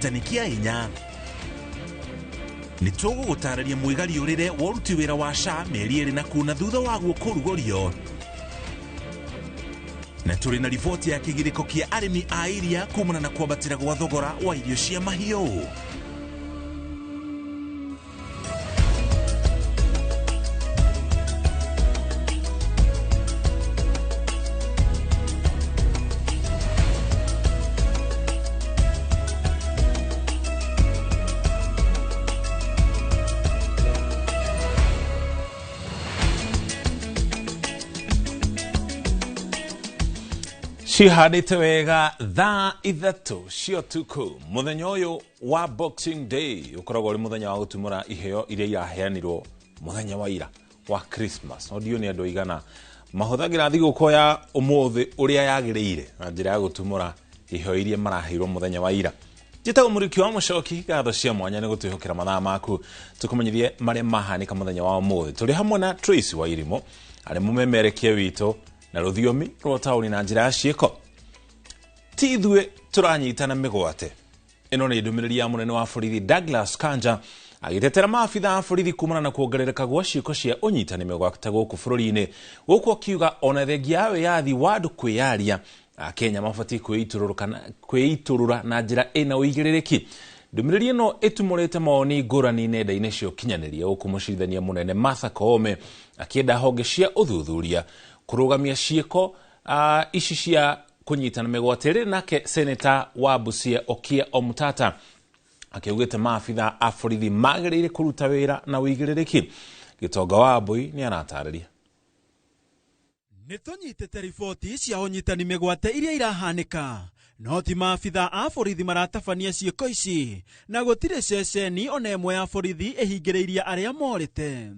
Tani kĩa hinya nĩ tũgũgũtarĩria mwĩgariũrĩre wa ũruti wĩra wa SHA mĩeri 2 na kuna thutha waguo kũrugũrio, na tũrĩ na riboti ya kĩgirĩko kĩa arĩmi a iria kumana na kwambatĩra gwa thogora wa irio cia mahiũ. Cihandĩte wega thaa 3 cia ũtukũ mũthenya ũyũ wa Boxing Day ũkoragwo ũrĩ mũthenya wa gũtumũra iheo iria iraheanirwo mũthenya wa ira wa Christmas. No ndiũ nĩ andũ aigana mahũthagĩra thigũkũ ya ũmũthĩ ũrĩa yagĩrĩire na njĩra ya gũtumũra iheo iria maraheirwo mũthenya wa ira. Njĩtagwo Mũrĩki wa Mũcoki, ngatho cia mwanya nĩ gũtwĩhokera mathaa maku tũkũmenyithie marĩa mahanĩka mũthenya wa ũmũthĩ. Tũrĩ hamwe na Tracy wa Irimũ arĩ mũmemerekia witũ na rũthiomi rwa taũni na njĩra ya ciĩko. Ti ithuĩ tũranyitana mĩgwate. Ĩno nĩ ndũmĩrĩri ya mũnene wa borithi Douglas Kanja agĩtetera maabitha a borithi kumana na kuongerereka gwa ciĩko cia ũnyitani mĩgwate gũkũ bũrũri-inĩ, gũkũ akiuga ona thengia ya wĩyathi wa andũ kwĩyaria Akenya mabatiĩ kwĩitũrũra na njĩra ĩna ũigĩrĩrĩki. Ndũmĩrĩri ĩno ĩtumũrĩte mawoni ngũrani nenda-inĩ cia ũkinyanĩria gũkũ mũcirithania mũnene Martha Koome akĩenda honge cia ũthuthuria kũrũgamia ciĩko ici cia kũnyitana mĩgwate. Rĩrĩ nake seneta wa Busia Okiya Omtatah akiugĩte maabitha a borithi magĩrĩire kũruta wĩra na ũigĩrĩrĩki. Gĩtonga wa Mbui nĩ aratarĩria. Nĩ tũnyitĩte riboti cia ũnyitani mĩgwate iria irahanĩka, no ti maabitha a borithi maratabania ciĩko ici, na gũtirĩ ceceni ona ĩmwe ya borithi ĩhingĩrĩirie arĩa morĩte.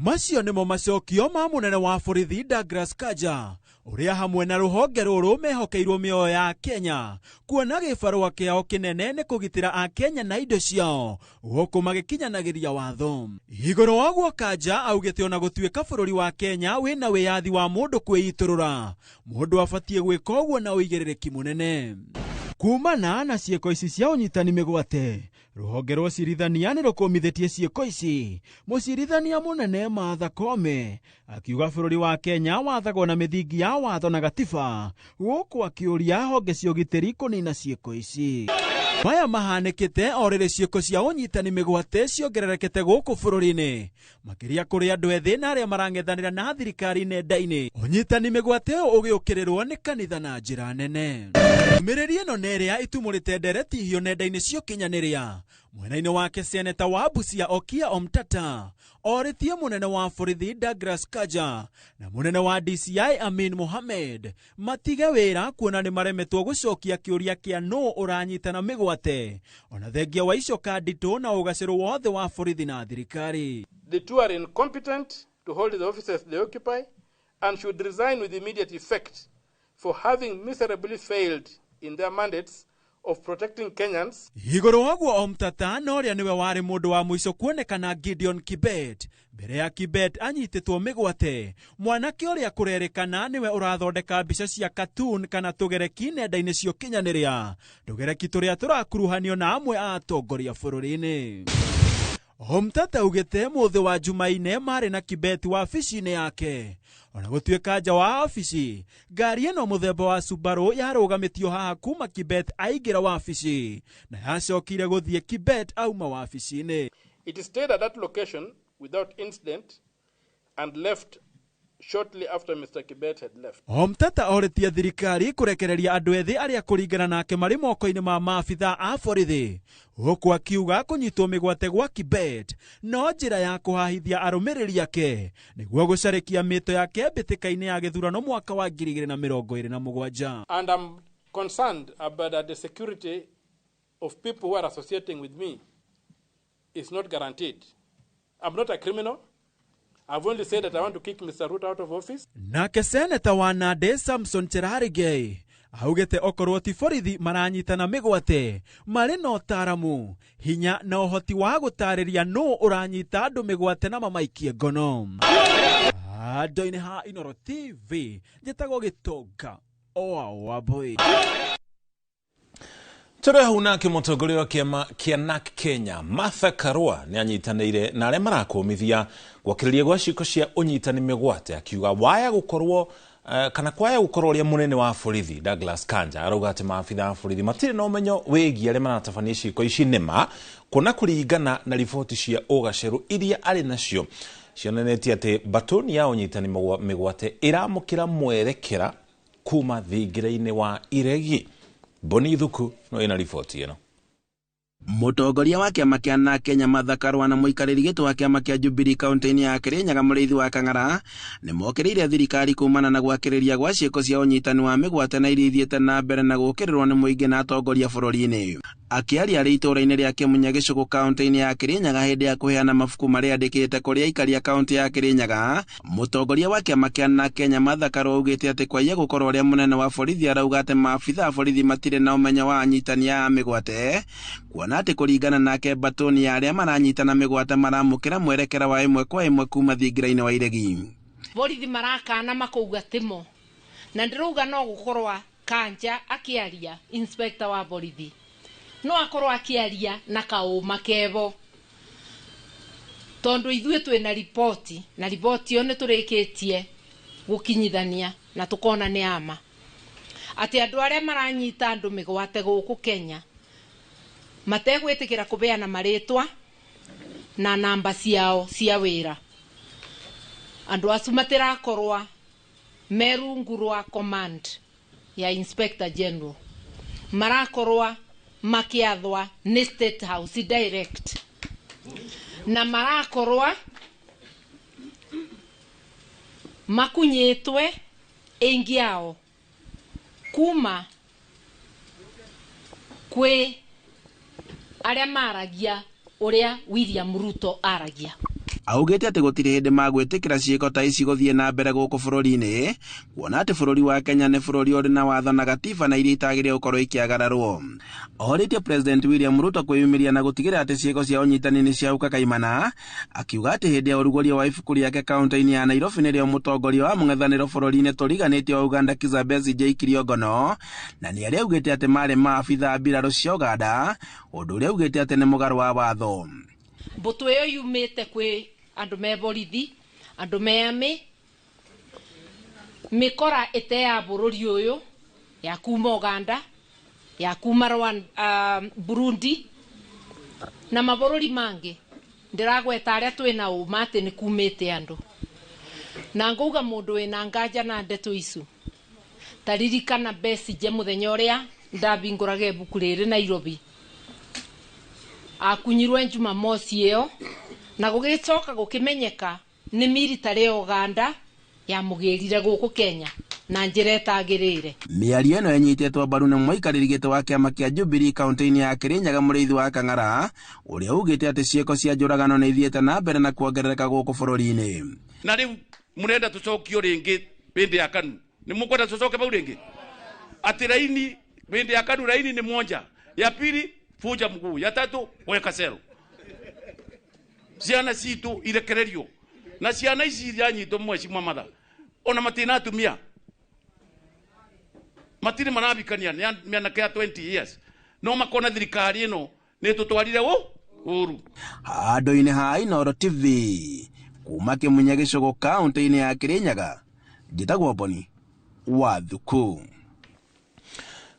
Macio nĩmo macokio ma mũnene wa borithi Douglas Kanja ũrĩa hamwe na rũhonge rũrũ mehokeirwo mĩoyo ya Kenya, kuona gĩbarũa kĩao kĩnene nĩ kũgitĩra Akenya na indo ciao gũkũ magĩkinyanagĩria watho. Igũrũ wa ũguo Kanja augĩte ona gũtuĩka bũrũri wa Kenya wĩna wĩyathi wa mũndũ kwĩitũrũra, mũndũ abatiĩ gwĩka ũguo na ũigĩrĩrĩki mũnene. Kumana na ciĩko ici cia ũnyitani mĩgwate, rũhonge rwa ũcirithania nĩ rũkũmithĩtie ciĩko ici. Mũcirithania mũnene Martha Koome akiuga bũrũri wa Kenya wathagwo na mĩthingi ya watho na gatiba, gũkũ akĩũria honge cia ũgitĩri kũnina ciĩko ici. Maya mahanĩkĩte o rĩrĩ ciĩko cia ũnyitani mĩgwate ciongererekete gũkũ bũrũri-inĩ, makĩria kũrĩ andũ ethĩ na arĩa marang'ethanĩra na thirikari nenda-inĩ. Ũnyitani mĩgwate ũyũ ũgĩũkĩrĩrwo nĩ kanitha na njĩra nene. Ndũmĩrĩri ĩno nĩ ĩrĩa ĩtumũrĩte ndereti hiũ nenda-inĩ cia ũkinyanĩria. Mwena-inĩ wake seneta wa Busia Okiya Omtatah orĩtie mũnene wa borithi Douglas Kanja na mũnene wa DCI Amin Mohamed matige wĩra kuona nĩ maremetwo gũcokia kĩũria kĩa nũ ũranyitana mĩgwate, ona thengia wa icoka nditũ na ũgacĩru wothe wa borithi na thirikari. The two are incompetent to hold the offices they occupy and should resign with immediate effect for having miserably failed in their mandates of protecting Kenyans. Igũrũ wa ũguo Omtatah na ũrĩa nĩwe warĩ mũndũ wa mũico kuonekana Gideon Kibet. Mbere ya Kibet anyitĩtwo mĩgwate, mwanake ũrĩa kũrerĩkana nĩwe ũrathondeka mbica cia cartoon kana tũgereki nenda-inĩ cia ũkinyanĩria, tũgereki tũrĩa tũrakuruhanio na amwe a atongoria bũrũri-inĩ. Omtatah augĩte mũthĩ wa Jumaine marĩ na Kibet wabici-inĩ yake. Ona gũtuĩka nja wa wabici, ngari ĩno mũthemba wa Subaru yarũgamĩtio haha kuma Kibet aingĩra wabici na yacokire gũthiĩ Kibet auma wabici-inĩ. It stayed at that location without incident and left shortly after Mr. Kibet had left. Omtatah orĩtie thirikari kũrekereria andũ ethĩ arĩa kũringana nake marĩ moko-inĩ ma maabitha a borithi, gũkũ akiuga kũnyitwo mĩgwate gwa Kibet no njĩra ya kũhahithia arũmĩrĩri ake nĩguo gũcarĩkia mĩto yake mbĩtĩka-inĩ ya gĩthurano mwaka wa 2027. And I'm concerned about that the security of people who are associating with me is not guaranteed. I'm not a criminal. I've only said that I want to kick Mr. Ruto out of office. Nake seneta wa Nandi Samson Cherargei augĩte okorwo ti borithi maranyitana mĩgwate, marĩ na ũtaaramu, hinya na ũhoti wa gũtarĩria nũ ũranyita andũ mĩgwate na mamaikie ngono. Andũ-inĩ ha Inooro TV, njĩtagwo Gĩtonga oa wa Mbui. Tũrĩ hau nake mũtongoria wa kĩama kĩa NARC Kenya Martha Karua nĩ anyitanĩire na arĩa marakũmithia gwakĩrĩria gwa ciĩko cia ũnyitani mĩgwate, akiuga waya gũkorwo kana kwaya gũkorwo ũrĩa mũnene wa borithi Douglas Kanja arauga atĩ maabitha a borithi matirĩ na ũmenyo wĩgiĩ arĩa maratabania ciĩko ici nĩma, kuona kũringana na riboti cia ũgacerũ iria arĩ nacio cionanĩtie atĩ batoni ya ũnyitani mĩgwate ĩramũkĩra mwerekera kuma thingira-inĩ wa iregi. Boni Thuku no ĩna riboti ĩno. Mũtongoria wa kĩama kĩa NARC Kenya Martha Karua na mũikarĩri gĩtĩ wa kĩama kĩa Jubilee kaunti-inĩ ya Kirinyaga Mũrĩithi wa Kang'ara nĩ mokĩrĩire thirikari kumana na gwakĩrĩria gwa ciĩko cia ũnyitani wa mĩgwate na iria ithiĩte na mbere na gũkĩrĩrwo nĩ mũingĩ na atongoria bũrũri-inĩ. Akĩaria arĩ itũũra-inĩ rĩa Kĩmunya Gĩcũgũ kaunti-inĩ ya Kirinyaga hĩndĩ ya kũheana mabuku marĩa andĩkĩte kũrĩ aikari a kaunti ya Kirinyaga, mũtongoria wa kĩama kĩa NARC Kenya Martha Karua augĩte atĩ kwaiya gũkorwo ũrĩa mũnene wa borithi arauga atĩ maabitha a borithi matirĩ na ũmenyo wa anyitani a mĩgwate, kuona atĩ kũringana nake batoni ya arĩa maranyitana mĩgwate maramũkĩra mwerekera wa ĩmwe kwa ĩmwe kuma thingira-inĩ wa iregi. Borithi marakana makauga timo na ndĩrauga no gũkorwa Kanja akĩaria inspector wa borithi no akorwo akĩaria na kaũma kebo, tondu ithuĩ twĩna riboti na riboti ĩyo nĩtũrĩkĩtie gũkinyithania na tũkona nĩ ama atĩ andũ arĩa maranyita andũ mĩgwate gũkũ Kenya mategwĩtĩkĩra kũbeana marĩtwa na namba ciao cia wĩra. Andũ acu matirakorwa me rungu rwa command ya Inspector General, marakorwa makiathwa ni State House direct na marakorwa makunyitwe ingi yao kuma kwi aria maragia uria William Ruto aragia. Augĩte atĩ gũtirĩ hĩndĩ magwĩtĩkĩra ciĩko ta ici gũthiĩ na mbere gũkũ bũrũri-inĩ, kuona atĩ bũrũri wa Kenya nĩ bũrũri ũrĩ na watho na gatiba na iria itagĩrĩire gũkorwo ikĩagararwo. Ohorĩtie President William Ruto kwĩyumĩria na gũtigĩrĩra atĩ ciĩko cia ũnyitani nĩ ciahuka kaimana, akiuga atĩ hĩndĩ ya ũrugũria wa ibuku rĩake kaunti-inĩ ya Nairobi nĩrĩo mũtongoria wa mũng'ethanĩro bũrũri-inĩ tũriganĩtie wa Uganda Kizza Besigye aikirio ngono, na nĩ arĩa augĩte atĩ marĩ maabitha a mbirarũ cia Uganda, ũndũ ũrĩa augĩte atĩ nĩ mũgarũ wa watho. Mbũtũ ĩyo yumĩte kwĩ andũ me borithi, andũ me army, mĩkora ĩte ya bũrũri ũyũ ya kuma Uganda, ya kuma Rwanda, Burundi na mabũrũri mangĩ. Ndĩragweta arĩa twĩna ũma atĩ nĩ kumĩte andũ, na ngauga mũndũ wĩna nganja na ndeto icu ta ririkana Besigye mũthenya ũrĩa ndabingũraga ibuku rĩrĩ Nairobi, akunyirwe Jumamosi ĩyo na gũgĩcoka gũkĩmenyeka nĩ military ya Uganda yamũgĩrire gũkũ Kenya na njĩra ĩtagĩrĩire. Mĩario ĩno ĩnyitĩtwo mbaru nĩ mũikarĩri gĩtĩ wa kĩama kĩa Jubilee kaunti-inĩ ya Kirinyaga Mũrĩithi wa Kang'ara, ũrĩa ugĩte atĩ ciĩko cia njũragano nĩ ithiĩte na mbere na kuongerereka gũkũ bũrũri-inĩ. Na rĩu mũrenda tũcokio rĩngĩ hĩndĩ ya KANU, nĩ mũkwenda tũcoke bau rĩngĩ? Atĩ raini hĩndĩ ya KANU raini nĩ mwonja, ya pili fuja mguu, ya tatu weka sero. Ciana citũ irekererio na ciana ici iranyitwo mheshimiwa Martha ona matina atumia matirĩ marabikania nĩ mĩanake ya 20 years no makona thirikari ĩno nĩ tũtwarire ũru. Handũ-inĩ ha Inooro TV kuma Kĩmunya Gĩcũgũ kaunti-inĩ ya Kirinyaga, njĩtagwo Boni wa Thuku.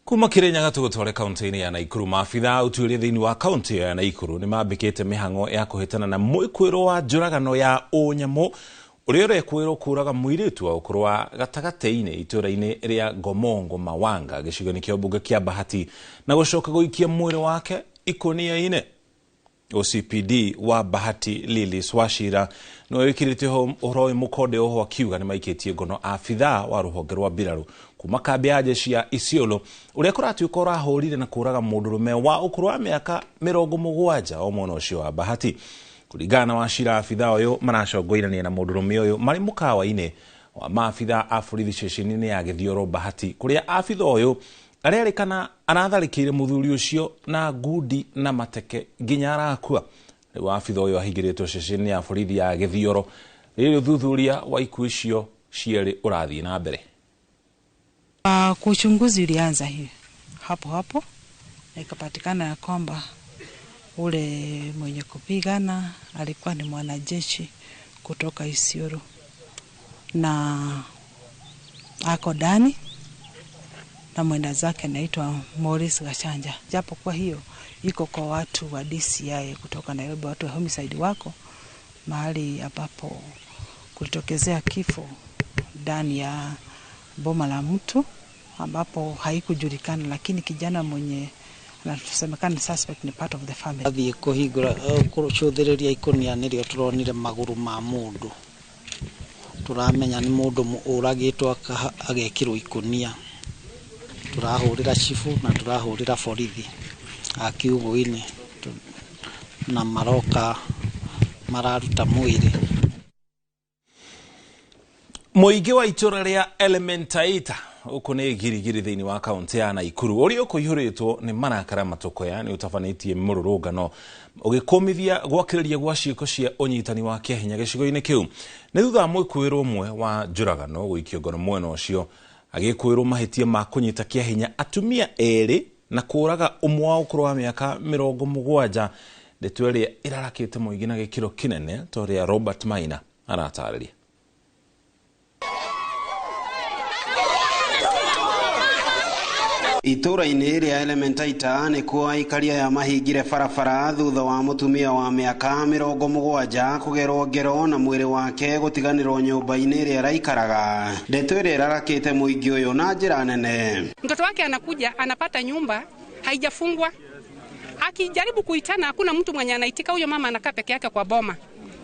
Kuma Kirinyaga tũgũtware kaunti-inĩ ya Naikuru, maabitha a ũtuĩria thĩinĩ wa kaunti ya Naikuru nĩ mambĩkĩte mĩhang'o ya kũhĩtana na mwĩkwĩrwo wa njũragano ya ũnyamũ ũrĩa ũrekwĩrwo kũraga mũirĩtu wa ũkũrũ wa gatagatĩ-inĩ itũũra-inĩ rĩa Ngomongo Mawanga gĩcigo-inĩ kĩa mbunge kĩa Bahati na gũcoka gũikia mwĩrĩ wake ikũnia-inĩ. OCPD wa Bahati Lilies Wachira nĩwe wĩkĩrĩte ũhoro ũyũ mũkonde oho akiuga nĩ maikĩtie ngono abithaa wa rũhonge rwa mbirarũ kuma kambĩ ya jeshi ya Isiolo ũrĩa kũratuĩka ũrahũrire na kũraga mũndũrũme wa ũkũrũ wa mĩaka 70 o mwena ũcio wa Bahati. Kũringana na Wachira, abithaa ũyũ maracongoirania na mũndũrũme ũyũ marĩ mũkawa-inĩ wa maabithaa a borithi ceceni-inĩ ya Gĩthioro Bahati kũrĩa abithaa ũyũ arerĩkana aratharĩkĩire mũthuri ũcio na ngundi na mateke nginya arakua. Rĩu abithaa ũyũ ahingĩrĩtwo ceceni ya borithi ya Gĩthioro rĩrĩ ũthuthuria wa ikuũ icio cierĩ ũrathiĩ na mbere. Uchunguzi ulianza hiyo hapo hapo Na ikapatikana ya kwamba ule mwenye kupigana alikuwa ni mwanajeshi kutoka Isiolo na ako ndani na mwenda zake anaitwa Maurice Gachanja. Japo kwa hiyo iko kwa watu wa DCI kutoka Nairobi, watu wa homicide wako mahali ambapo kulitokezea kifo ndani ya boma la mtu ambapo haikujulikana, lakini kijana mwenye anasemekana suspect ni part of the family. Athiĩ kũhingũra kũcũthĩrĩria ikũnia nĩrĩo tũronire magũrũ ma mũndũ, tũramenya nĩ mũndũ ũragĩtwo agekĩrwo ikũnia. Tũrahũrĩra cibu na tũrahũrĩra borithi a kiugũ-inĩ na maroka mararuta mwĩrĩ. Mũingĩ wa itũra rĩa Elementaita gũkũ nĩ Girigiri thĩinĩ wa kaunti ya Naikuru ũrĩa ũkũihũrĩtwo nĩ marakara matũkũya nĩ ũtabanĩtie mũrũrũngano ũgĩkũmithia gwakĩrĩria gwa ciĩko cia ũnyitani wa kĩahinya gĩcigo-inĩ kĩu. Nĩ thutha wa mwĩkũĩrwo ũmwe wa njũragano gũikio ngono mwena ũcio agĩkũĩrwo mahĩtia ma kũnyita kĩahinya atumia erĩ na kũraga ũmwe wa ũkũrũ wa mĩaka 70, ndeto ĩrĩa ĩrarakĩte mũingĩ na gĩkĩro kĩnene ta ũrĩa Robert Maina aratarĩria. Itũra-inĩ rĩa Elementaita nĩkuo aikari aya mahingire barabara thutha wa mũtumia wa mĩaka 70 kũgerwo ngero na mwĩrĩ wake gũtiganĩrwo nyũmba-inĩ ĩrĩa araikaraga. Ndeto ĩrĩa ĩrarakĩte mũingĩ ũyũ na njĩra nene. Mtoto wake anakuja anapata nyumba haijafungwa, akijaribu kuitana hakuna mtu mwenye anaitika. Huyo mama anakaa peke yake kwa boma.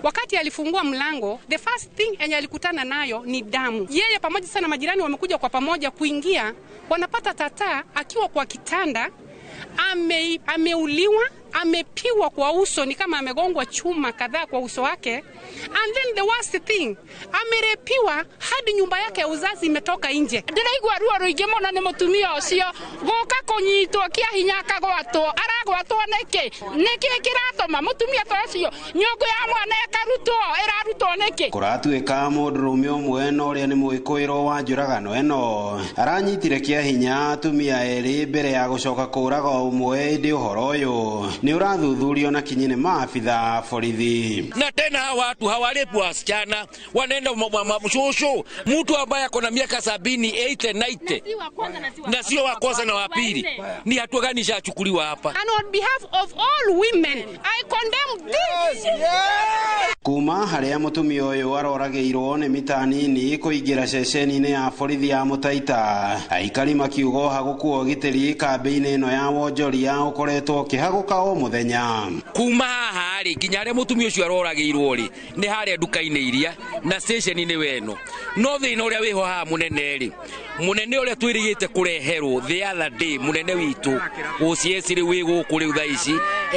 Wakati alifungua mlango, the first thing enye alikutana nayo ni damu. Yeye pamoja sana majirani wamekuja kwa pamoja kuingia, wanapata tata akiwa kwa kitanda, ameuliwa, amepigwa kwa uso, ni kama amegongwa chuma kadhaa kwa uso wake. And then the worst thing, amerepiwa hadi nyumba yake ya uzazi imetoka nje. Ndiraigua ruo ruingi muno ni mutumia ucio guka kunyitwo kia hinya akagwatwo, aragwatwo niki? Niki kiratuma mutumia ta ucio nyungu ya mwana ikarutwo, irarutwo niki? Kũratuĩka mũndũrũme ũmwe na ũrĩa nĩ mwĩkũĩrwo wa njũragano ĩno aranyitire kĩa hinya atumia erĩ mbere ya gũcoka kũraga ũmwe, ĩndĩ ũhoro ũyũ nĩ ũrathuthurio na kinyi nĩ maabitha borithi. Na tena hawa watu hawalipwi, wasichana wanaenda mshushu, mtu ambaye ako na miaka 70, 80, 90 na sio wa kwanza na wa pili. Ni hatua gani ishachukuliwa hapa? And on behalf of all women, I condemn this. Kuma harĩa mũtumia ũyũ aroragĩirwo nĩ mita nini kũingĩra ceceni-inĩ ya borithi ya Mũtaita, aikari makiuga ũhagũku wa ũgitĩri kambĩ-inĩ ĩno ya wonjoria ũkoretwo ũkĩhagũka o mũthenya. Kuma haha rĩ nginya harĩa mũtumia ũcio aroragĩirwo rĩ nĩ harĩa nduka-inĩ iria na station-inĩ weno. No thĩna ũrĩa wĩho haha mũnene rĩ, mũnene ũrĩa twĩrĩgĩte kũreherwo the other day, mũnene witũ OCS rĩ wĩ gũkũ rĩu thaa ici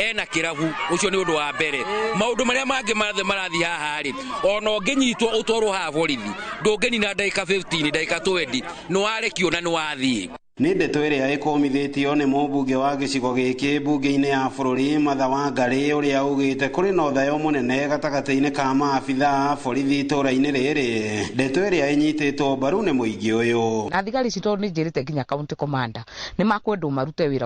ena kĩrabu, ũcio nĩ ũndũ wa mbere. Maũndũ marĩa mangĩ mothe marathiĩ haha rĩ, ona ũngĩnyitwo ũtwarwo haha borithi ndũngĩnina ndagĩka 15, ndagĩka 20 nĩ warekio na nĩ wathiĩ. Nĩ ndeto ĩrĩa ĩkũmithĩtio nĩ mũmbunge wa gĩcigo gĩkĩ mbunge-inĩ ya bũrũri Martha Wangari ũrĩa augĩte kũrĩ na ũthayo mũnene gatagatĩ-inĩ ka maabitha a borithi itũra-inĩ rĩrĩ, ndeto ĩrĩa ĩnyitĩtwo mbaru nĩ mũingĩ ũyũ. Na thigari ici tondũ nĩ njĩrĩte nginya county commander nĩ makwendwo marute wĩra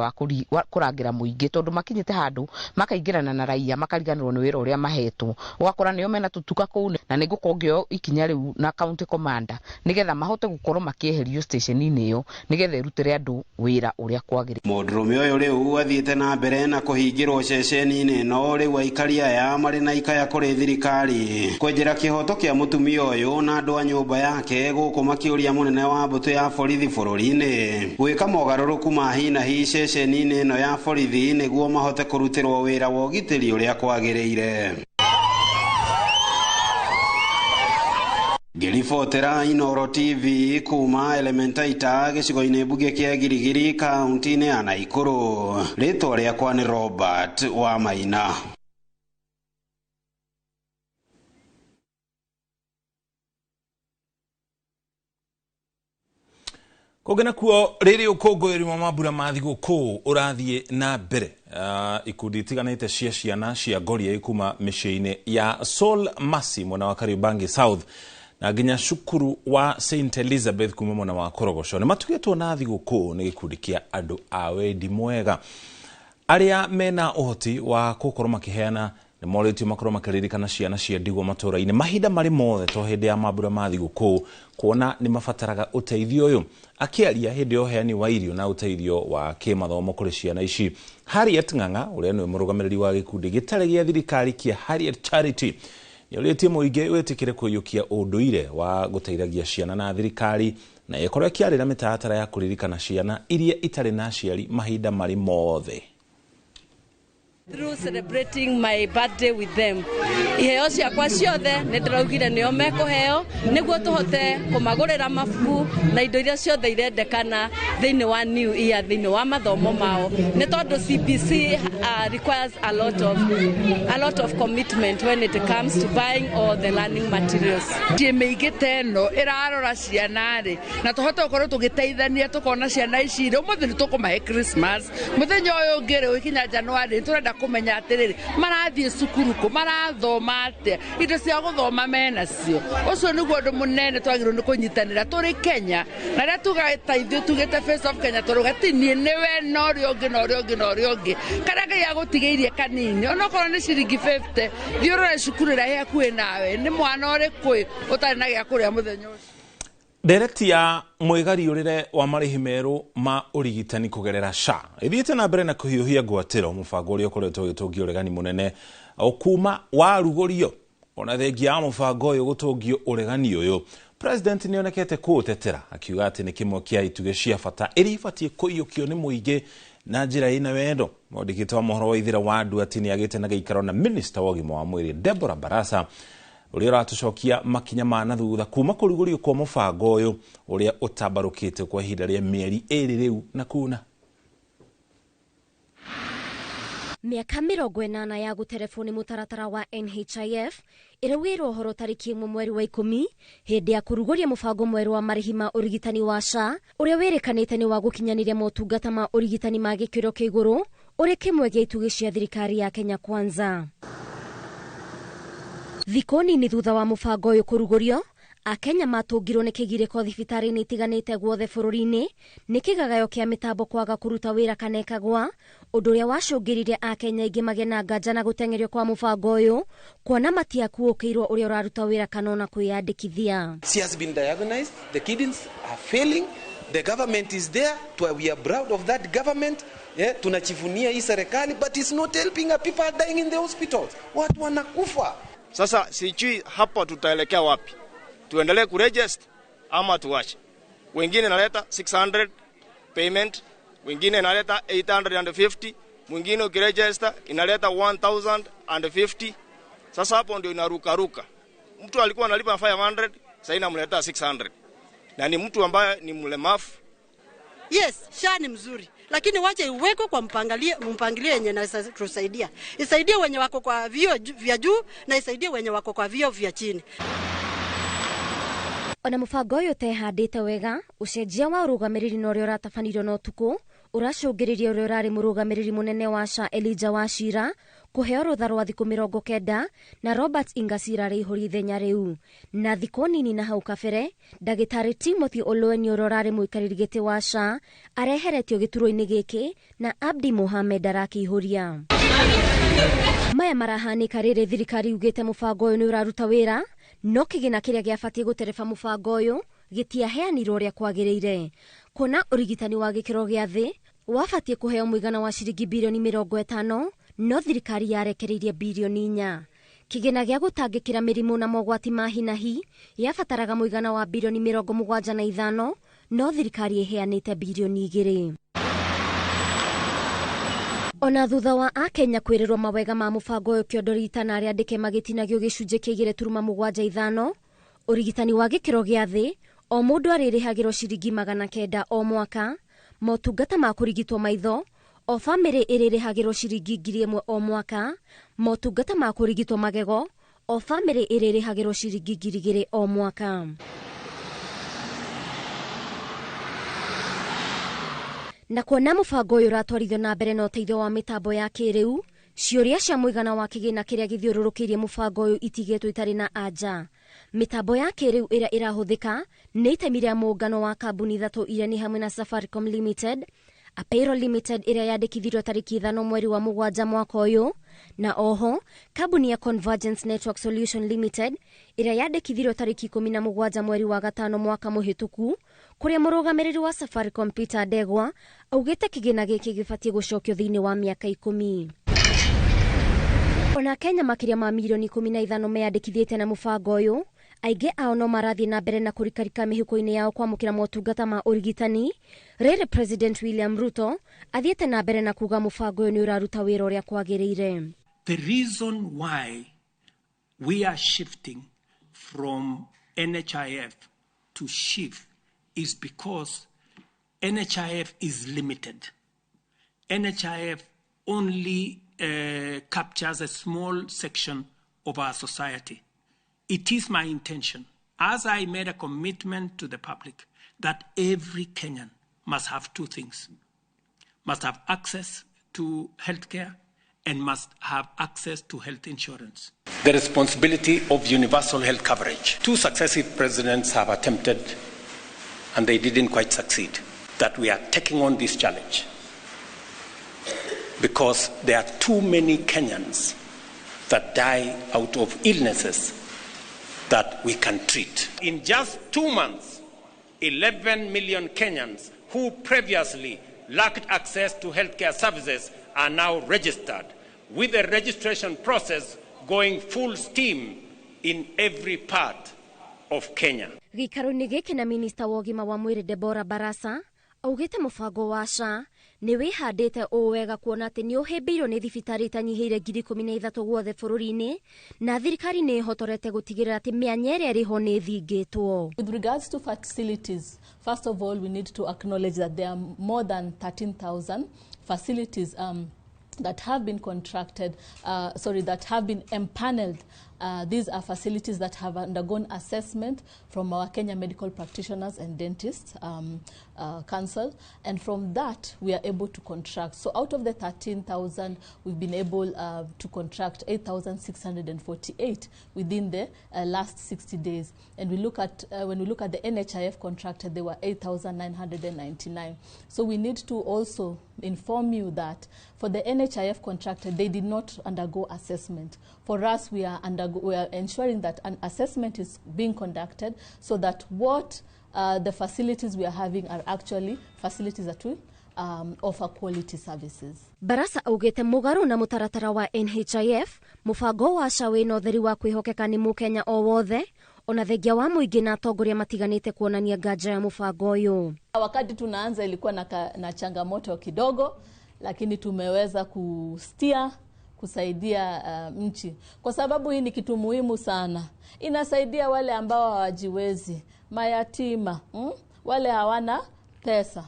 wa kũrangĩra mũingĩ, tondũ makinyĩte handũ makaingĩrana na raia makariganĩrwo nĩ wĩra ũrĩa mahetwo, ũgakora nĩo mena tũtuka kũu, na nĩ ngũkorwo ngĩoya ikinya rĩu na county commander nĩgetha mahote gũkorwo makĩeherio station-inĩ ĩyo nĩgetha ĩrutĩre andũ wĩra ũrĩa kwagĩrĩire. Mũndũrũme ũyũ rĩu athiĩte na mbere na kũhingĩrwo ceceni-inĩ ĩno, rĩu aikari aya marĩ na ikaya kũrĩ thirikari kwenjera kĩhoto kĩa mũtumia ũyũ na andũ a nyũmba yake gũkũ makĩũria mũnene wa mbũtũ ya borithi bũrũri-inĩ gwĩka mogarũrũku ma hi na hi ceceni-inĩ ĩno ya borithi nĩguo mahote kũrutĩrwo wĩra wa ũgitĩri ũrĩa kwagĩrĩire. Ngĩribotera Inooro TV kuma Elementaita gĩcigo-inĩ mbunge kĩa Girigiri kaunti-inĩ ya Naikuru, rĩtwa rĩakwa nĩ Robert wa Maina. Kũngĩ nakuo rĩrĩ ũkũngũĩri wa mambura ma thigũkũ ũrathiĩ na mbere, ikundi itiganĩte cia ciana cia ngoria kuma mĩciĩ-inĩ ya Sol Mercy mwena wa Kariobangi South na nginya cukuru wa St Elizabeth kuma mwena wa Korogoco nĩ matugĩtwo na thigũkũ nĩ gĩkundi kĩa andũ a wendi mwega. Arĩa mena ũhoti wa gũkorwo makĩheana nĩ morĩtio makorwo makĩririkana ciana cia ndigwa matũũra-inĩ mahinda marĩ mothe to hĩndĩ ya mambura ma thigũkũ, kuona nĩ mabataraga ũteithio ũyũ. Akĩaria hĩndĩ ya ũheani wa irio na ũteithio wa kĩmathomo kũrĩ ciana ici, Harriet Ng'ang'a ũrĩa nĩwe mũrũgamĩrĩri wa gĩkundi gĩtarĩ gĩa thirikari kĩa Harriet Charity nĩorĩtie mũingĩ wĩtĩkĩre kũiyũkia ũndũire wa gũteithagia ciana na thirikari, na ĩkorwo ĩkĩarĩra mĩtaratara ya kũririkana ciana iria itarĩ na aciari mahinda marĩ mothe. Through celebrating my birthday with them, iheo ciakwa ciothe nĩ ndĩraugire nĩo mekũheo nĩguo tũhote kũmagũrĩra mabuku na indo iria ciothe irendekana thĩinĩ wa new year, thĩinĩ wa mathomo mao, nĩ tondũ CBC requires a lot of commitment when it comes to buying all the learning materials. Mĩciĩ mĩingĩ ta ĩno ĩrarora ciana rĩ, na tũhote gũkorwo tũgĩteithania, tũkona ciana ici rĩ, ũmũthĩ nĩ tũkũmahe Christmas, mũthenya ũyũ ũngĩ rĩ, ũgĩkinya January tũrenda kũmenya atĩrĩrĩ, marathiĩ cukuru kũ, marathoma atĩa, indo cia gũthoma menacio. Ũcio nĩguo ũndũ mũnene twagĩrĩirwo nĩ kũnyitanĩra tũrĩ Kenya, na rĩrĩa tuga ta ithuĩ tugĩte Face of Kenya, tũrauga ti niĩ, nĩwe na ũrĩa ũngĩ na ũrĩa ũngĩ na ũrĩa ũngĩ, karĩa Ngai agũtigĩirie kanini, onokorwo nĩ ciringi 50, thiĩ ũrore cukuru ĩrĩa ĩ hakuhĩ nawe, nĩ mwana ũrĩkũ ũtarĩ na gĩa kũrĩa mũthenya ũcio. Ndereti ya mwĩgariũrĩre wa marĩhi merũ ma ũrigitani kũgerera SHA ĩthiĩte na mbere na kũhiũhia ngwatĩro, mũbango ũrĩa ũkoretwo ũgĩtũngia ũregani mũnene o kuma warugũrio. Ona thengia ya mũbango ũyũ gũtũngio ũregani ũyũ, President nĩonekete kũũtetera akiuga atĩ nĩ kĩmwe kĩa itugĩ cia bata iria ibatiĩ kũiyũkio nĩ mũingĩ na njĩra ĩna wendo. Mwandĩkĩte wa mohoro wa Ithira wa Ndu atĩ nĩagĩte na gĩikaro na minista wa ũgima wa mwĩrĩ Deborah Barasa, ũrĩa ũratũcokia makinya ma na thutha kuma kũrugũrio kwa mũbango ũyũ ũrĩa ũtambarũkĩte kwa ihinda rĩa mĩeri 2 rĩu na kuna. Mĩaka 80 ya gũterebwo nĩ mũtaratara wa NHIF ĩraugĩirwo ũhoro tarĩki 1 mweri wa 10 hĩndĩ ya kũrugũria mũbango mwerũ wa marĩhi ma ũrigitani wa SHA, ũrĩa wĩrĩkanĩte nĩ wa gũkinyanĩria motungata ma ũrigitani ma gĩkĩro kĩa igũrũ, ũrĩ kĩmwe gĩa itugĩ cia thirikari ya Kenya Kwanza. Thikũ nini thutha wa mũbango ũyũ kũrugũrio, Akenya matũngirwo nĩ kĩgirĩko thibitarĩ-inĩ itiganĩte guothe bũrũri-inĩ nĩ kĩgagayo kĩa mĩtambo kwaga kũruta wĩra kana ĩkagwa, ũndũ ũrĩa wacũngĩrĩirie Akenya aingĩ magĩe na nganja na gũteng'erio kwa mũbango ũyũ, kuona matiakuũkĩirwo ũrĩa ũraruta wĩra kana ona kwĩyandĩkithia. She has been diagnosed, the kidneys are failing, the government is there, we are proud of that government. Yeah, tunajivunia hii serikali, but it's not helping our people are dying in the hospitals. Watu wanakufa. Sasa sijui hapa tutaelekea wapi. Tuendelee kuregister ama tuache? Wengine naleta 600 payment, wengine inaleta 850, mwingine ukiregister inaleta 1050. Sasa hapo ndio inaruka ruka. Mtu alikuwa analipa 500, sasa inamleta 600. Na ni mtu ambaye ni mlemavu. Yes, SHA ni mzuri, lakini wache iwekwe kwa mpangilio yenye inaweza tusaidia. Isaidie wenye wako kwa vyeo vya juu na isaidie wenye wako kwa vyeo vya chini. Ona mũbango ũyũ ũtehandĩte wega, ũcenjia wa ũrũgamĩrĩri na ũrĩa ũratabanirio na ũtukũ ũracũngĩrĩria ũrĩa ũrarĩ mũrũgamĩrĩri mũnene wa SHA Elijah Wachira kũheo rũtha rwa thikũ 90 na Robert Ingasira rĩihũria ithenya rĩu. Na thikũ nini na hau kabere, ndagĩtarĩ Timothy Olwenyi ũrĩa ũrarĩ mũikarĩri gĩtĩ wa SHA areheretio gĩturwa-inĩ gĩkĩ na Abdi Mohamed arakĩihũria. Maya marahanĩka rĩrĩ thirikari yugĩte mũbango ũyũ nĩ ũraruta wĩra, no kĩgĩna kĩrĩa gĩabatiĩ gũtereba mũbango ũyũ gĩtiaheanirwo ũrĩa kwagĩrĩire, kuona ũrigitani wa gĩkĩro gĩa thĩ wabatiĩ kũheo mũigana wa ciringi birioni 50, no thirikari yarekereirie birioni 4. Kĩgĩna gĩa gũtangĩkĩra mĩrimũ na mogwati ma hi na hi yabataraga mũigana wa birioni 75, no thirikari ĩheanĩte birioni 2. Ona thutha wa Akenya kwĩrĩrwo mawega ma mũbango ũyũ kĩondo rita na arĩa andĩke magĩtinagio gĩcunjĩ kĩa 2.75, ũrigitani wa gĩkĩro gĩa thĩ o mũndũ arĩrĩhagĩrwo ciringi 900 o mwaka, motungata ma kũrigitwo maitho o bamĩrĩ ĩrĩrĩhagĩrwo ciringi 1000 o mwaka, motungata ma kũrigitwo magego o bamĩrĩ ĩrĩrĩhagĩrwo ciringi 2000 o mwaka. Na kuona mũbango ũyũ ũratwarithio na mbere na ũteithio wa mĩtambo ya kĩrĩu, ciũria cia mũigana wa kĩgĩna kĩrĩa gĩthiũrũrũkĩirie mũbango ũyũ itigĩtwo itarĩ na anja. Mĩtambo ya kĩrĩu ĩrĩa ĩrahũthĩka nĩ itemi rĩa mũngano wa kambuni ithatũ iria nĩ hamwe na Safaricom Limited, Apparel Limited ĩrĩa yandĩkithirio tarĩki 5 mweri wa 7 mwaka ũyũ, na oho kambuni ya Convergence Network Solution Limited ĩrĩa yandĩkithirio tarĩki 17 mweri wa 5 mwaka mũhĩtũku, kũrĩa mũrũgamĩrĩri wa Safaricom Peter Ndegwa augĩte kĩgĩna gĩkĩ gĩbatiĩ gũcokio thĩinĩ wa mĩaka 10. Ona Kenya makĩria ma mirioni 15 meyandĩkithĩtie na mũbango ũyũ, aingĩ ao no marathiĩ na mbere na kũrikarika mĩhuko-inĩ yao kwamũkĩra motungata ma ũrigitani. Rĩrĩ President William Ruto athiĩte na mbere na kuga mũbango ũyũ nĩ ũraruta wĩra ũrĩa kwagĩrĩire. The reason why we are shifting from NHIF to SHIF is because NHIF is limited. NHIF only captures a small section of our society. It is my intention, as I made a commitment to the public, that every Kenyan must have two things: must have access to healthcare and must have access to health insurance. The responsibility of universal health coverage. Two successive presidents have attempted, and they didn't quite succeed, that we are taking on this challenge because there are too many Kenyans that die out of illnesses that we can treat. In just 2 months, 11 million Kenyans who previously lacked access to healthcare services are now registered, with the registration process going full steam in every part of Kenya. Gĩikaro-inĩ gĩkĩ na minista wa ũgima wa mwĩrĩ Deborah Barasa augĩte mũbango wa SHA nĩ wĩhandĩte ũũ wega kuona atĩ nĩ ũhĩmbĩirio nĩ thibitarĩ itanyihĩire 13,000 guothe bũrũri-inĩ, na thirikari nĩ ĩhotorete gũtigĩrĩra atĩ mĩanya ĩrĩa ĩrĩ ho nĩ ĩthingĩtwo. With regards to facilities, first of all, we need to acknowledge that there are more than 13,000 facilities that have been contracted, that have been empaneled. These are facilities that have undergone assessment from our Kenya Medical Practitioners and Dentists Council, and from that we are able to contract. So out of the 13,000, we've been able to contract 8,648 within the last 60 days. And we look at when we look at the NHIF contracted, they were 8,999. So we need to also inform you that for the NHIF contracted, they did not undergo assessment. For us, we are ensuring that an assessment is being conducted so that what the facilities we are having are actually facilities that will offer quality services. Barasa augĩte mũgarũ na mũtaratara wa NHIF, mũbango wa SHA wĩna ũtheri wa kwĩhokeka nĩ mũkenya o wothe, ona thengia wa mũingĩ na atongoria matiganĩte kuonania nganja ya mũbango ũyũ. Wakati tunaanza ilikuwa na changamoto kidogo, lakini tumeweza kustia kusaidia nchi, kwa sababu hii ni kitu muhimu sana. Inasaidia wale ambao hawajiwezi, mayatima, wale hawana pesa.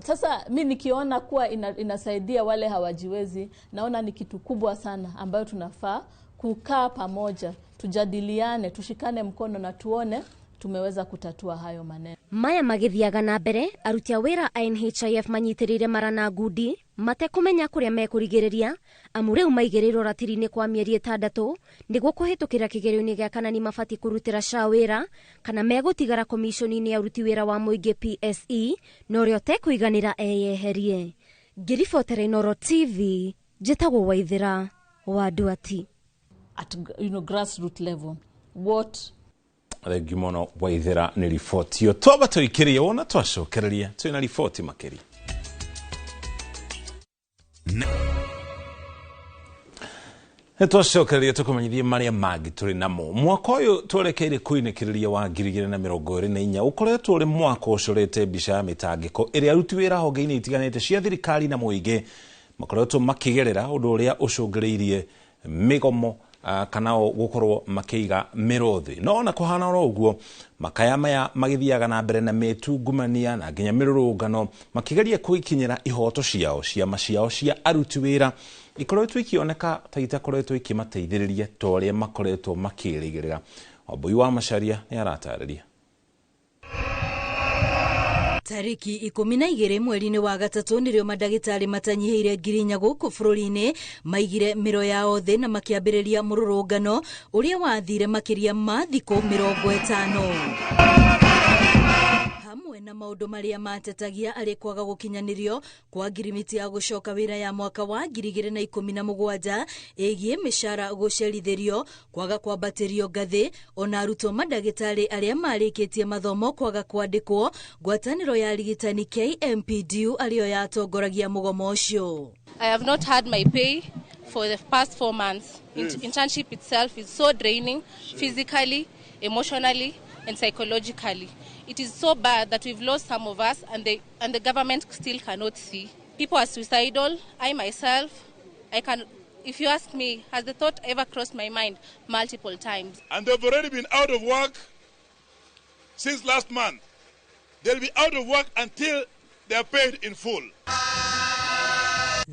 Sasa mi nikiona kuwa inasaidia wale hawajiwezi, naona ni kitu kubwa sana ambayo tunafaa kukaa pamoja, tujadiliane, tushikane mkono na tuone tumeweza kutatua hayo maneno. Maya magithiaga na mbere, aruti a wĩra a NHIF manyitĩrĩire mara na ngundi matekũmenya kũrĩa mekũrigĩrĩria, amu rĩu maigĩrĩirwo ratiri-inĩ kwa mĩeri 6 nĩguo kũhĩtũkĩra kĩgerio-inĩ gĩa kana nĩ mabatiĩ kũrutĩra SHA wĩra kana megũtigara komishoni-inĩ ya ũruti wĩra wa mũingĩ PSE, na ũrĩa ũtekũiganĩra eyeherie. Ngĩribotera Inooro TV, njĩtagwo Waithĩra wa Nduati. At grassroots level, what Thengiũ mũno Waithĩra nĩ riboti ĩyo. Twamba tũikĩrie wona twacokereria twĩna riboti makĩria. Nĩ twacokereria tũkũmenyithie marĩa mangĩ tũrĩ namo. Mwaka ũyũ twerekeire kũinĩkĩrĩria wa 2024 ũkoretwo ũrĩ mwaka ũcorete mbica ya mĩtangĩko ĩrĩa aruti wĩra honge-inĩ itiganĩte cia thirikari na mũingĩ makoretwo makĩgerera, ũndũ ũrĩa ũcũngĩrĩirie mĩgomo kana gũkorwo makĩiga mĩrũthi. No ona kũhana oro ũguo, makaya maya magĩthiaga na mbere na mĩtungumania na nginya mĩrũrũngano makĩgeria kwĩkinyĩra ihoto ciao, ciama ciao cia aruti wĩra ikoretwo ikĩoneka ta itakoretwo ikĩmateithĩrĩria ta ũrĩa makoretwo makĩrĩgĩrĩra. Wambui wa Macharia nĩ aratarĩria. Tariki 12 mweri-inĩ wa 3 nĩrĩo mandagĩtarĩ matanyihĩire 4,000 gũkũ bũrũri-inĩ maigire mĩro yao thĩ na makĩambĩrĩria mũrũrũngano ũrĩa wathire makĩria ma thikũ 50. Hamwe na maũndũ marĩa matetagia arĩ kwaga gũkinyanĩrio kwa ngirimiti ya gũcoka wĩra ya mwaka wa 2017 ĩgiĩ mĩcara gũcerithĩrio, kwaga kwambatĩrio ngathĩ, ona arutwo mandagĩtarĩ arĩa marĩkĩtie mathomo kwaga kwandĩkwo. Ngwatanĩro ya arigitani KMPDU arĩo yatongoragia mũgomo ũcio. I have not had my pay for the past 4 months. Internship itself is so draining, physically, emotionally, and psychologically. It is so bad that we've lost some of us, and the government still cannot see. People are suicidal. I myself, I can, if you ask me, has the thought ever crossed my mind? Multiple times. And they've already been out of work since last month. They'll be out of work until they are paid in full.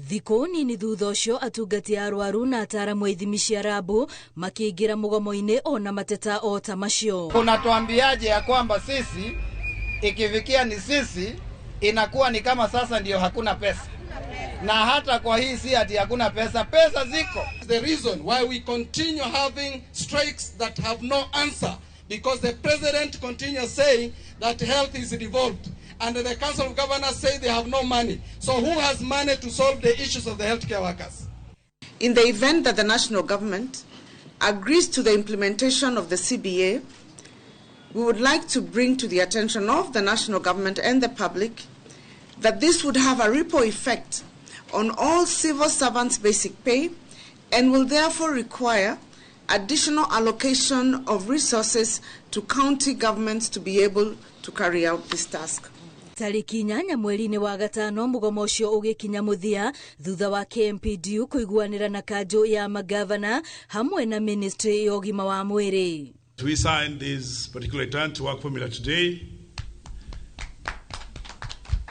Thikũ nini thutha ũcio atungati a arwaru na ataaramu a ithimi cia rabu makĩingĩra mũgomo-inĩ ona mateta o ta macio. Unatuambiaje ya kwamba sisi ikifikia ni sisi inakuwa ni kama sasa ndio hakuna pesa? Na hata kwa hii si ati hakuna pesa, pesa ziko. The reason why we continue having strikes that have no answer, because the president continues saying that health is devolved, and the Council of Governors say they have no money. So who has money to solve the issues of the healthcare workers? In the event that the national government agrees to the implementation of the CBA, we would like to bring to the attention of the national government and the public that this would have a ripple effect on all civil servants' basic pay and will therefore require additional allocation of resources to county governments to be able to carry out this task. Tarĩki 8 mweri-inĩ wa gatano mũgomo ũcio ũgĩkinya mũthia thutha wa KMPDU kũiguanĩra na kanjũ ya magavana hamwe na ministry ya ũgima wa mwĩrĩ. We signed this particular return to work formula today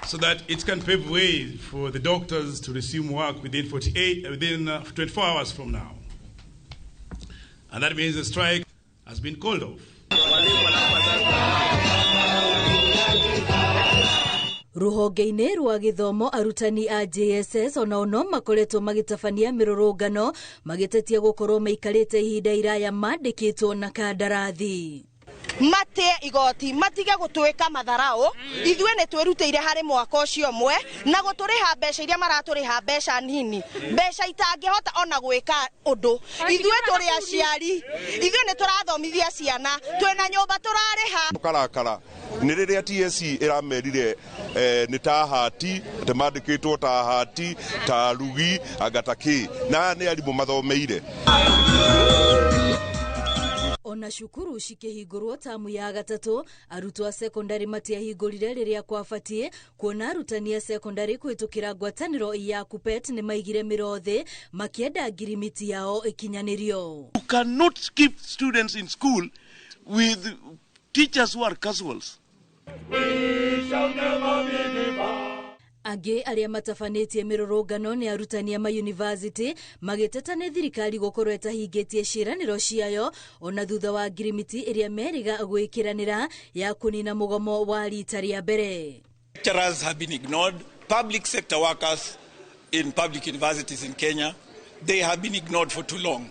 so that it can pave way for the doctors to resume work within 24 hours from now. And that means the strike has been called off. Ruhonge-inĩ rwa gĩthomo arutani a JSS onao no makoretwo magĩtabania mĩrũrũngano magĩtetia gũkorwo maikarĩte ihinda iraya mandĩkĩtwo na kandarathi. Matie igoti matige gũtwĩka matharao ithuĩ nĩ twĩrutĩire harĩ mwaka ũcio ũmwe na gũtũrĩha mbeca iria maratũrĩha mbeca nini, mbeca itangĩhota ona gwĩka ũndũ. Ithuĩ tũrĩ aciari, ithuĩ nĩ tũrathomithia ciana, twĩna nyũmba tũrarĩha. Karakara nĩ rĩrĩa TSC ĩramerire nĩ ta hati atĩ mandĩkĩtwo ta hati ta rugi anga ta kĩ, na nĩ arimũ mathomeire. Ona cukuru cikĩhingũrwo tamu ya gatatũ arutwo a sekondari matiahingũrire rĩrĩa kwabatiĩ kuona arutani a sekondari kũhĩtũkĩra ngwatanĩro ya KUPPET nĩ maigire mĩro thĩ makĩenda ngirimiti yao ĩkinyanĩrio. You cannot keep students in school with teachers who are casuals. We shall never be divided. Angĩ arĩa matabanĩtie mĩrũrũngano nĩ arutani a mayunivasĩtĩ magĩteta nĩ thirikari gũkorwo ĩtahingĩtie ciĩranĩro ciayo ona thutha wa ngirimiti ĩrĩa merĩga gwĩkĩranĩra ya kũnina mũgomo wa rita rĩa mbere. Lecturers have been ignored. Public sector workers in public universities in Kenya, they have been ignored for too long.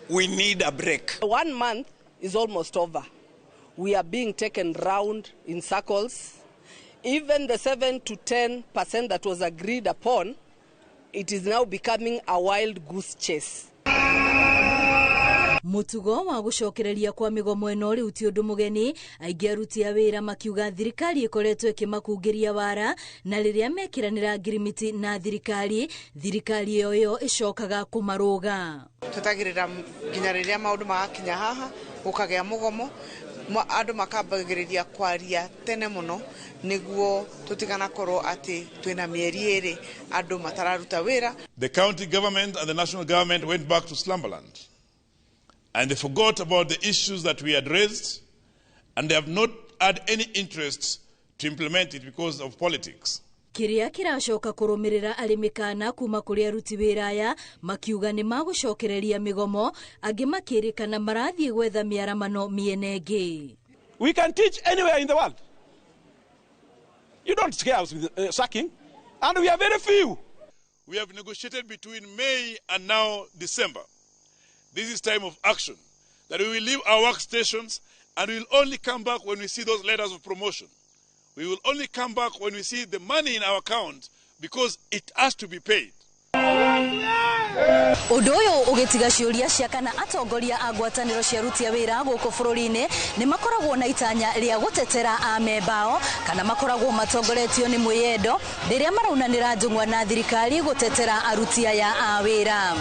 We need a break. 1 month is almost over. We are being taken round in circles. Even the 7 to 10% that was agreed upon, it is now becoming a wild goose chase. Mutugo wa gũcokereria kwa mĩgomo ĩno rĩu ti ũndũ mũgeni, aingĩ aruti a wĩra makiuga thirikari ĩkoretwo ĩkĩmakungĩria wara na rĩrĩa mekĩranĩra ngirimiti na thirikari, thirikari ĩyo ĩyo ĩcokaga kũmarũga. Twetagĩrĩra nginya rĩrĩa maũndũ magakinya haha gũkagĩa mũgomo, andũ makambagĩrĩria kwaria tene mũno nĩguo tũtiganakorwo atĩ twĩna mĩeri ĩrĩ andũ matararuta wĩra. The county government and the national government went back to slumberland. And they forgot about the issues that we had raised, and they have not had any interest to implement it because of politics. Kĩrĩa kĩracoka kũrũmĩrĩra arĩ mĩkana kuma kũrĩ aruti wĩra aya makiuga nĩ magũcokereria mĩgomo, angĩ makĩrĩkana marathiĩ gwetha mĩaramano mĩena ĩngĩ. We can teach anywhere in the world. You don't scare us with sacking, and we are very few. We have negotiated between May and now December. This is time of action, that we will leave our workstations and we will only come back when we see those letters of promotion. We will only come back when we see the money in our account, because it has to be paid. Ũndũ ũyũ ũgĩtiga ciũria cia kana atongoria a ngwatanĩro cia aruti a wĩra gũkũ bũrũri-inĩ nĩ makoragwo na itanya rĩa gũtetera amemba ao kana makoragwo matongoretio nĩ mwĩyendo rĩrĩa maraunanĩra njũng'wa na thirikari gũtetera aruti aya a wĩra.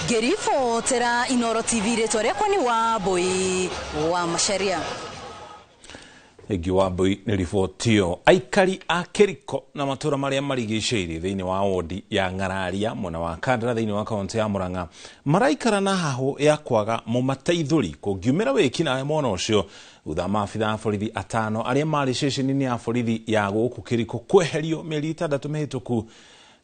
Ngĩribotera Inooro TV, rĩtwa rĩakwa nĩ Wambui wa Macharia. Thengiũ Wambui nĩ riboti ĩyo. Aikari a Kĩriko na matũra marĩa marigicĩirie thĩinĩ wa wodi ya Ng'araria mwena wa Kandara thĩinĩ wa kaũntĩ ya Murang'a maraikara na hahũ ya kwaga mũmateithũri kũngiumĩra wĩkinaĩ mwena ũcio thutha maabitha a borithi atano arĩa marĩ ceceni-inĩ ya borithi ya gũkũ Kĩriko kweherio mĩeri 6 mĩhĩtũku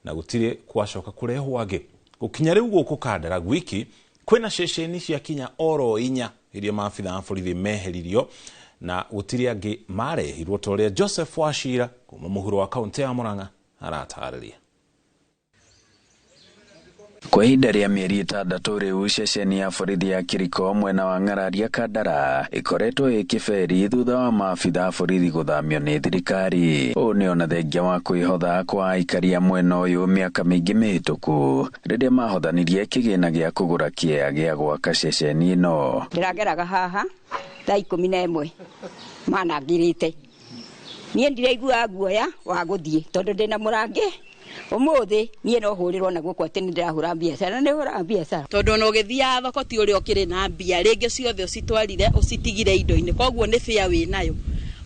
na gũtirĩ gwacoka kũrehwo angĩ. Gũkinya rĩu gũkũ Kandara gwiki kwĩna ceceni cia kinya oro 4 iria maabitha a borithi meheririo na gũtirĩ angĩ marehirwo ta ũrĩa Joseph Wachira kuma mũhuro wa kaũntĩ ya Murang'a aratarĩria. Kwa ihinda rĩa mĩeri 6 rĩu ceceni ya borithi ya Kĩriko mwena wa Ng'araria Kandara ĩkoretwo ĩ kĩberi thutha wa maabitha a borithi gũthamio nĩ thirikari. Ũũ nĩ ona thengia wa kwĩhotha kwa aikari a mwena ũyũ mĩaka mĩingĩ mĩhĩtũku rĩrĩa mahothanirie kĩgĩna gĩa kũgũra kĩea gĩa gwaka ceceni ĩno. Ndĩrageraga haha thaa 11 manangirĩte niĩ ndiraiguaga guoya wa gũthiĩ tondũ ndĩna mũrangĩ. Ũmũthĩ niĩ no hũrĩrwo na guoko atĩ nĩndĩrahũra biacara, nĩhũraga biacara tondũ ona ũgĩthiaga thoko ti ũrĩa ũkĩrĩ na mbia rĩngĩ ciothe ũcitwarire ũcitigire indo-inĩ, koguo nĩ bĩa wĩnayo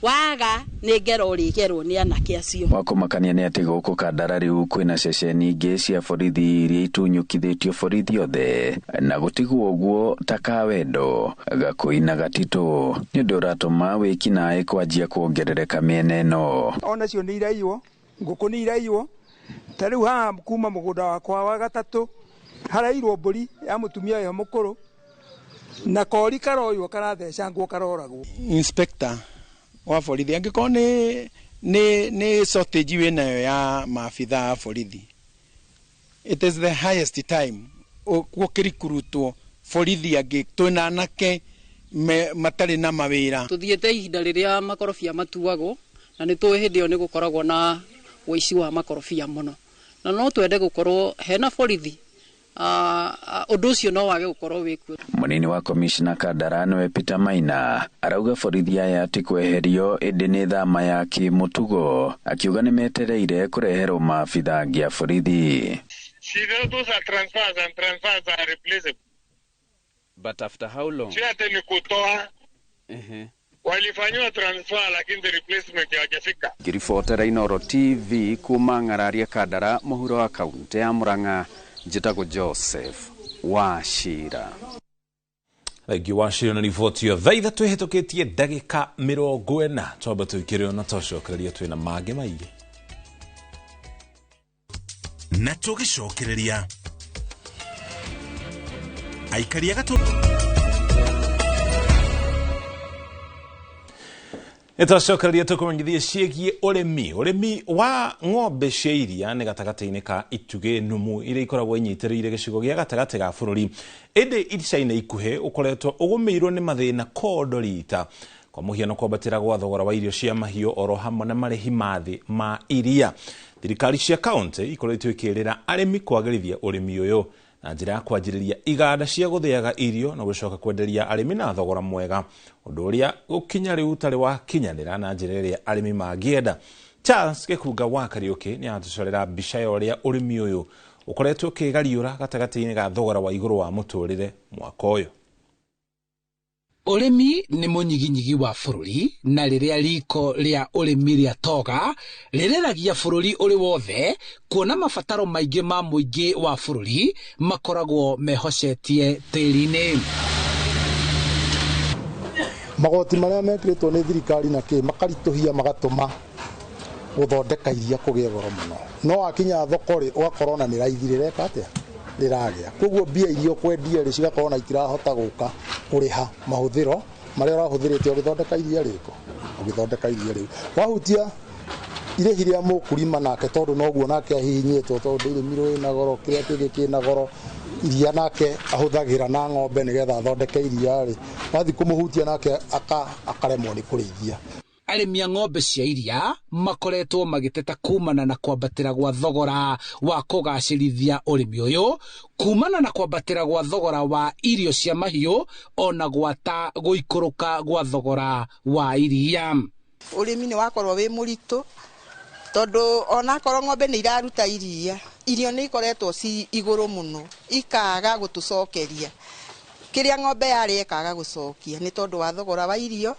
waga nĩ ngero ũrĩgerwo nĩ anake acio. Wa kũmakania nĩ atĩ gũkũ Kandara rĩu kwĩna ceceni ingĩ cia borithi iria itunyũkithĩtio borithi othe na gũtigwo ũguo ta Kawendo, Gakũi na Gatitũ nĩ ũndũ ũratũma wĩkinaĩ kwanjia kuongerereka mĩena ĩno. Onacio nĩ iraiywo, ngũkũ nĩ iraiywo. Ta rĩu haha kuma mũgũnda wakwa wa gatatũ harairwo mbũri ya mũtumia ũyũ mũkũrũ na kori karoywo karathecangwo karoragwo. Inspector wa borithi angĩkorwo nĩ shortage wĩnayo ya maabitha a borithi, it is the highest time gũkĩrikurutwo borithi angĩ twĩna anake matarĩ na mawĩra. Tũthiĩte ihinda rĩrĩa makorobia matuagwo na nĩ tũĩ hĩndĩ ĩyo nĩ gũkoragwo na ũici wa makorobia mũno na no twende gũkorwo hena borithi ũndũ ũcio no wage gũkorwo wĩkuo. Mũnini wa komishna Kandara nĩwe Peter Maina arauga borithi aya ti kweherio ĩndĩ nĩ thama ya kĩmũtugo, akiuga nĩ metereire kũreherwo maabitha angĩ a borithi. Those are transfers and transfers are replaceable. But after how long? Si ati ni kutoa. Walifanyiwa transfer lakini the replacement hawajafika. Ngĩribotera Inooro TV kuma Ng'araria Kandara mũhuro wa kaũntĩ ya Murang'a, njĩtagwo Joseph Wachira. Thengiũ Wachira na riboti ĩyo. Thaa 3 ĩhĩtũkĩtie ndagĩka 40 twamba tũikĩrĩrwo na twacokereria twĩna mangĩ maingĩ. Na tũgĩcokereria aikari a gatũ nĩtwacokereria tũkũmenyithie ciĩgiĩ ũrĩmi. Ũrĩmi wa ng'ombe cia iria nĩ gatagatĩ-inĩ ka itugĩ nũmu iria ikoragwo inyitĩrĩire gĩcigo gĩa gatagatĩ ga bũrũri, ĩndĩ ica-inĩ ikuhĩ ũkoretwo ũgũmĩirwo nĩ mathĩna kondo rita, kwa mũhiano kwambatĩra gwa thogora wa irio cia mahiũ oro hamwe na marĩhi ma thĩ ma iria. Thirikari cia kaũntĩ ikoretwo ikĩrĩra arĩmi kwagĩrithia ũrĩmi ũyũ na njĩra ya kwanjĩrĩria iganda cia gũthĩaga irio na gũcoka kwenderia arĩmi na thogora mwega, ũndũ ũrĩa gũkinya rĩu ũtarĩ wakinyanĩra na njĩra ĩrĩa arĩmi mangĩenda. Charles Gĩkunga wa Kariũki nĩ aratũcorera mbica ya ũrĩa ũrĩmi ũyũ ũkoretwo ũkĩgariũra gatagatĩ-inĩ ga thogora wa igũrũ wa mũtũrĩre mwaka ũyũ. Ũrĩmi nĩ mũnyiginyigi wa bũrũri na rĩrĩa riko rĩa ũrĩmi rĩa toga rĩreragia bũrũri ũrĩ wothe kuona mabataro maingĩ ma mũingĩ wa bũrũri makoragwo mehocetie tĩri-inĩ. Magoti marĩa mekĩrĩtwo nĩ thirikari na kĩ makaritũhia magatũma gũthondeka iria kũgĩe goro mũno, no wakinya thoko rĩ ũgakorwo na nĩ raithi rĩreka atĩa rĩragĩa, koguo mbia iria ũkwendia rĩ cigakorwo na itirahota gũka kũrĩha mahũthĩro marĩa ũrahũthĩrĩte ũgĩthondeka iria rĩko ũgĩthondeka iria rĩu. Wahutia irĩhi rĩa mũkulima nake tondũ noguo nake ahihinyĩtwo tondũ ndĩrĩ miro ĩna goro kĩrĩa kĩngĩ kĩna goro iria nake ahũthagĩra na ng'ombe nĩgetha athondeke iria rĩ wathiĩ kũmũhutia nake akaremwo nĩ kũrĩithia. Arĩmi a ng'ombe cia iria makoretwo magĩteta kumana na kwambatĩra gwa thogora wa kũgacĩrithia ũrĩmi ũyũ, kumana na kwambatĩra gwa thogora wa irio cia mahiũ ona gwata gũikũrũka gwa thogora wa iria. Ũrĩmi nĩ wakorwo wĩ mũritũ tondũ onakorwo ng'ombe nĩ iraruta iria, irio nĩ ikoretwo ci igũrũ mũno ikaga gũtũcokeria kĩrĩa ng'ombe yarĩa ĩkaga gũcokia nĩ tondũ wa thogora wa irio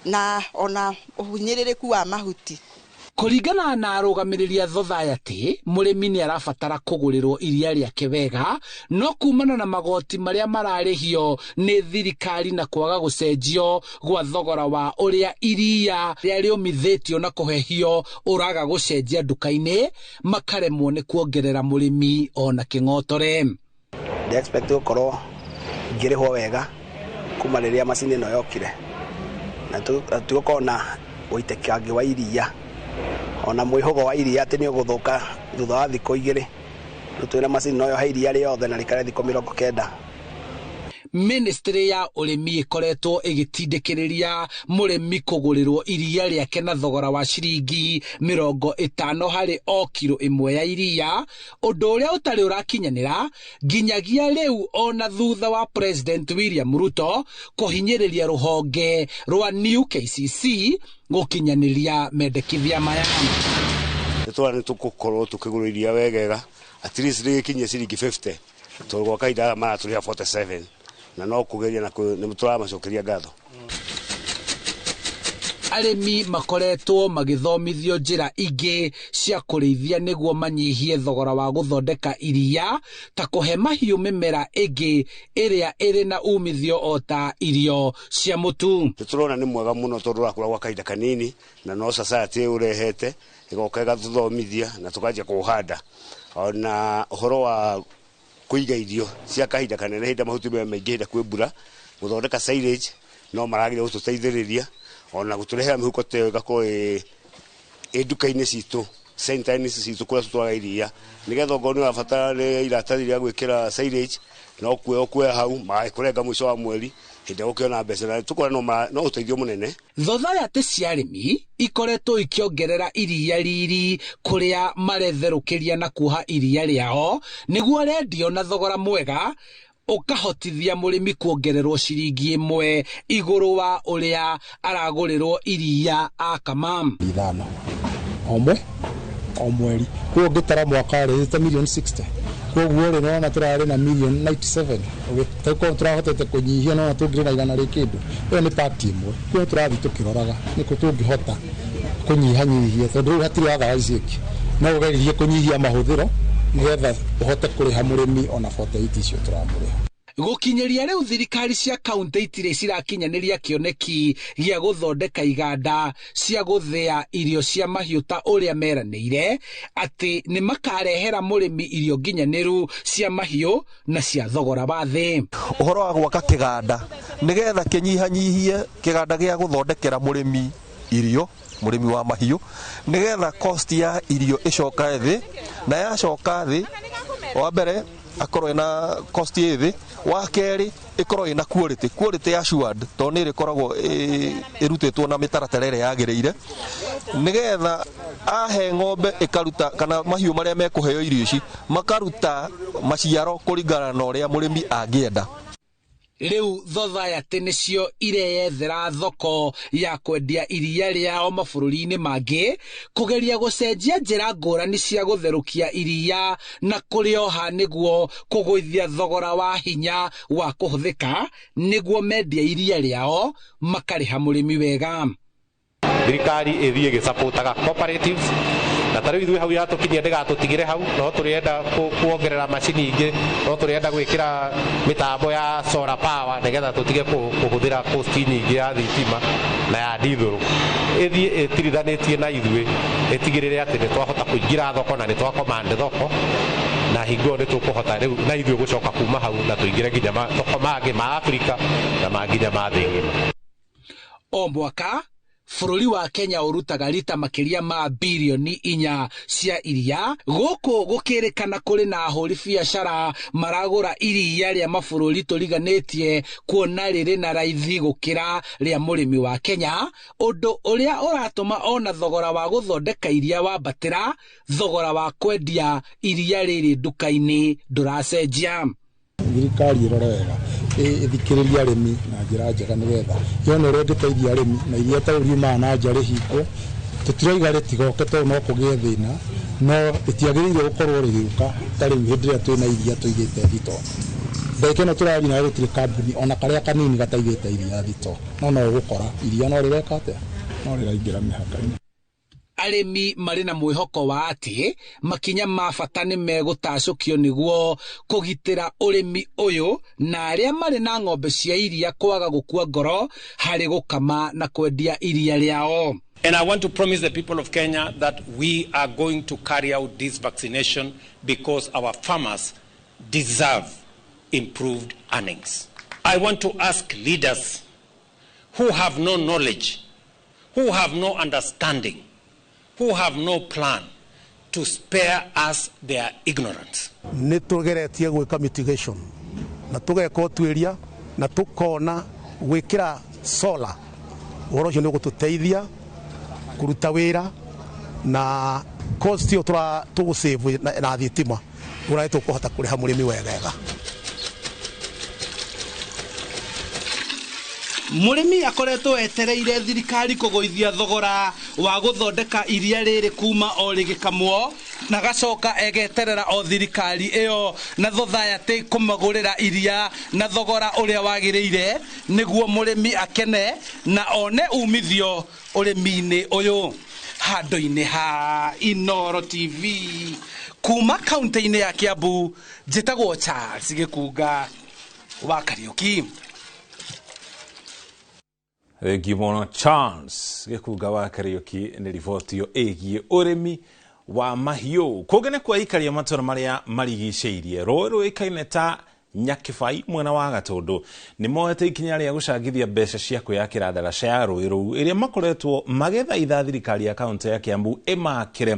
na ona ũhinyĩrĩrĩku wa mahuti. Kũringana na arũgamĩrĩri a Society, mũrĩmi nĩ arabatara kũgũrĩrwo iria rĩake wega, no kumana na magoti marĩa mararĩhio nĩ thirikari na kwaga gũcenjio gwa thogora wa ũrĩa iria rĩrĩa rĩũmithĩtio na kũhehio ũraga gũcenjia nduka-inĩ, makaremwo nĩ kuongerera mũrĩmi ona kĩng'otore. Ndĩ expect gũkorwo ngĩrĩhwo wega kuma rĩrĩa macini ĩno yokire, na tũgũkorwo na ũitĩkangi wa iria ona mwĩhũgo wa iria atĩ nĩ ũgũthũka thutha wa thikũ 2. Rĩu twĩna macini no yohe iria rĩothe na rĩikare thikũ 90. Ministry ya ũrĩmi ĩkoretwo ĩgĩtindĩkĩrĩria mũrĩmi kũgũrĩrwo iria rĩake na thogora wa ciringi 50 harĩ o kiro 1 ya iria, ũndũ ũrĩa ũtarĩ ũrakinyanĩra nginyagia rĩu ona thutha wa President William Ruto kũhinyĩrĩria rũhonge rwa New KCC gũkinyanĩria mendekithia maya. Nĩ nĩ tũgũkorwo tũkĩgũra iria wegega at least rĩgĩkinyie ciringi 50 tondũ gwa kahinda maratũrĩha 47 na no kũgeria na nĩ tũramacokeria ngatho. Arĩmi makoretwo magĩthomithio njĩra ingĩ cia kũrĩithia nĩguo manyihie thogora wa gũthondeka iria, ta kũhe mahiũ mĩmera ĩngĩ ĩrĩa ĩrĩ na umithio o ta irio cia mũtu. Nĩ tũrona nĩ mwega mũno tondũ ũrakũra gwa kahinda kanini na no society ũrehete ĩgoka ĩgatũthomithia na tũkanjia kũũhanda. Ona ũhoro wa kũiga irio cia kahinda kanene hĩndĩ mahuti me maingĩ hĩndĩ kwĩ mbura, gũthondeka silage no maragĩrĩire gũtũteithĩrĩria ona gũtũrehera mĩhuko ta ĩyo ĩgakorwo ĩ nduka-inĩ citũ, center-inĩ citũ kũrĩa tũtwaraga iria, nĩgetha okorwo nĩ ũrabatara nĩ iratathi rĩa gwĩkĩra silage no kuoya hau magagĩkũrenga mũico wa mweri hĩndĩ ĩrĩa ũkĩona mbeca, na tũkona no ũteithio mũnene. Society cia arĩmi ikoretwo ikĩongerera iria riri kũrĩa maretherũkĩria na kuoha iria rĩao nĩguo rendio na thogora mwega ũkahotithia mũrĩmi kuongererwo ciringi 1 igũrũ wa ũrĩa aragũrĩrwo iria akama. 5 o mweri, koguo ũngĩtara mwaka rĩ ta milioni 60, koguo rĩ nĩwona tũrarĩ na milioni 97, tũkorwo tũrahotete kũnyihia nĩwona tũngĩrĩ na 100 rĩ kĩndũ. Ĩyo nĩ part ĩmwe, koguo tũrathiĩ tũkĩroraga nĩkũ tũngĩhota kũnyihanyihia tondũ rĩu hatirĩ otherwise ĩngĩ, no ũgeririe kũnyihia mahũthĩro nĩgetha ũhote kũrĩha mũrĩmi ona 48 icio tũramũrĩha. Gũkinyĩria rĩu thirikari cia kaunti itirĩ cirakinyanĩria kĩoneki gĩa gũthondeka iganda cia gũthĩa irio cia mahiũ ta ũrĩa meranĩire atĩ nĩ makarehera mũrĩmi irio nginyanĩru cia mahiũ na cia thogora wa thĩ. Ũhoro wa gwaka kĩganda nĩgetha kĩnyihanyihie kĩganda gĩa gũthondekera mũrĩmi irio, mũrĩmi wa mahiũ, nĩgetha cost ya irio ĩcoke thĩ, na yacoka thĩ wa mbere akorwo ĩna cost ĩ thĩ, wa kerĩ ĩkorwo ĩna quality, quality assured tondũ nĩ ĩrĩkoragwo ĩrutĩtwo na mĩtaratara ĩrĩa yagĩrĩire, nĩgetha ahe ng'ombe ĩkaruta kana mahiũ marĩa mekũheo irio ici makaruta maciaro kũringana na ũrĩa mũrĩmi angĩenda. Rĩu Society nĩcio ireyethera thoko ya kwendia iria rĩao mabũrũri-inĩ mangĩ, kũgeria gũcenjia njĩra ngũrani cia gũtherũkia iria na kũrĩoha nĩguo kũgũithia thogora wa hinya wa kũhũthĩka nĩguo mendia iria rĩao makarĩha mũrĩmi wega. Thirikari ĩthiĩ ĩgĩsupportaga cooperatives na ta rĩu ithuĩ hau yatũkinyia ndĩgatũtigĩre hau, no tũrĩenda kuongerera macini ingĩ, no tũrĩenda gwĩkĩra mĩtambo ya solar power nĩgetha tũtige kũhũthĩra cost nyingĩ ya thitima na ya dithũrũ. Ĩthiĩ ĩtirithanĩtie na ithuĩ ĩtigĩrĩre atĩ nĩ twahota kũingĩra thoko na nĩ twacommand thoko, na hingo nĩ tũkũhota rĩu na ithuĩ gũcoka kuma hau na tũingĩre nginya mathoko mangĩ ma Afrika na ma nginya ma thĩ ng'ima. O mwaka Bũrũri wa Kenya ũrutaga rita makĩria ma birioni 4 cia iria, gũkũ gũkĩrĩkana kũrĩ na ahũri biacara maragũra iria rĩa mabũrũri tũriganĩtie kuona rĩrĩ na raithi gũkĩra rĩa mũrĩmi wa Kenya, ũndũ ũrĩa ũratũma ona thogora wa gũthondeka iria wambatĩra, thogora wa kwendia iria rĩrĩ nduka-inĩ ndũracenjia. Thirikari ĩrore wega ĩthikĩrĩrie arĩmi na njĩra njega nĩgetha yone ũrĩa ĩngĩteithia arĩmi na iria ta rĩu riumaga na nja rĩhingwo. Tũtirauga rĩtigoke tondũ no kũgĩe thĩna, no rĩtiagĩrĩire gũkorwo rĩgĩũka ta rĩu hĩndĩ ĩrĩa twĩna iria tũigĩte thito. Ndagĩka ĩno tũraria nayo gũtirĩ kambuni ona karĩa kanini gataigĩte iria thito, no no ũgũkora iria no rĩreka atĩa, no rĩraingĩra mĩhaka-inĩ. Arĩmi marĩ na mwĩhoko wa atĩ makinya ma bata nĩ megũtacũkio nĩguo kũgitĩra ũrĩmi ũyũ na arĩa marĩ na ng'ombe cia iria kwaga gũkua ngoro harĩ gũkama na kwendia iria rĩao. And I want to promise the people of Kenya that we are going to carry out this vaccination because our farmers deserve improved earnings. I want to ask leaders who have no knowledge, who have no understanding, who have no plan, to spare us their ignorance. Nĩ tũgeretie gwĩka mitigation na tũgeka ũtuĩria na tũkona gwĩkĩra solar ũhoro ũcio nĩ ũgũtũteithia kũruta wĩra na cost ĩyo tũgũsave na thitima ũrĩa tũkũhota kũrĩha mũrĩmi wegega. Mũrĩmi akoretwo etereire thirikari kũgũithia thogora wa gũthondeka iria rĩrĩ kuma o rĩgĩkamwo na gacoka egeterera o thirikari ĩyo na thothayaty kũmagũrĩra iria na thogora ũrĩa wagĩrĩire nĩguo mũrĩmi akene na one umithio ũrĩmi-inĩ ũyũ. Handũ-inĩ ha Inooro TV kuma kaunti-inĩ ya Kiambu, njĩtagwo Charles Gĩkunga wa Kariũki. Thengiũ mũno Charles Gĩkunga wa Kariũki nĩ riboti ĩyo ĩgiĩ ũrĩmi wa mahiũ. Kũngĩ nĩ kwa aikaria matũra marĩa marigicĩirie rũĩ rũĩkaine ta Nyakibai mwena wa Gatũndũ nĩ moete ikinya rĩa gũcangithia mbeca cia kwĩyakĩra ndaraca ya rũĩ rũu ĩrĩa makoretwo magĩthaitha thirikari ya kaũntĩ ya Kiambu ĩmakĩre,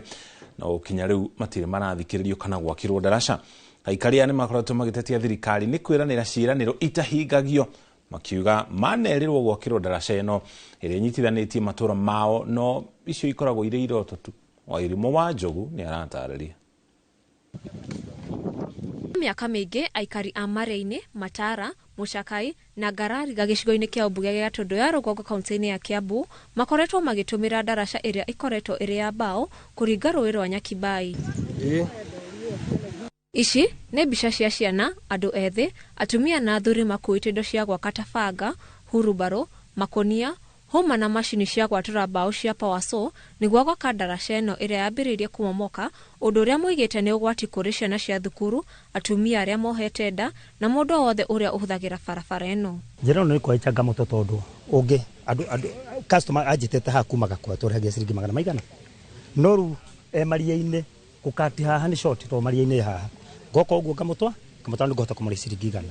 na gũkinya rĩu matirĩ marathikĩrĩrio kana gwakĩrwo ndaraca. Aikaria nĩ makoretwo magĩtetia thirikari nĩ kwĩranĩra ciĩranĩro itahingagio, makiuga manerĩrwo gwakĩrwo ndaraca ĩno ĩrĩa ĩnyitithanĩtie matũra mao, no icio ikoragwo irĩ iroto tu. Wairimũ wa Njogu nĩ aratarĩria. Mĩaka mĩingĩ aikari a Maria-inĩ, Matara, Mũcakai na Ngarariga gĩcigo-inĩ kĩa ũmbunge gĩa Gatũndũ ya rũgongo kaunti-inĩ ya Kiambu makoretwo magĩtũmĩra ndaraca ĩrĩa ĩkoretwo ĩrĩ ya mbaũ kũringa rũĩ rwa Nyakibai. Ici nĩ mbica cia ciana, andũ ethĩ, atumia na athuri makuĩte indo cia gwaka ta banga, hurubarũ, makonia, hũma na macini cia gwatũra mbaũ cia power saw nĩguo gwaka ndaraca ĩno ĩrĩa yambĩrĩirie kũmomoka, ũndũ ũrĩa moigĩte nĩ ũgwati kũrĩ ciana cia thukuru, atumia arĩa mohete nda na mũndũ o wothe ũrĩa ũhũthagĩra barabara ĩno. Njĩra ĩno nĩ ĩkoragwo ĩ changamoto tondũ ũngĩ andũ customer anjĩtĩte haha kuma Gakwa tũrĩhagia ciringi magana maigana, no rĩu e maria-inĩ gũkati haha nĩ short tondũ maria-inĩ haha ngoka ũguo ngamũtwa nĩ ngũhota kũmũrĩha ciringi 100.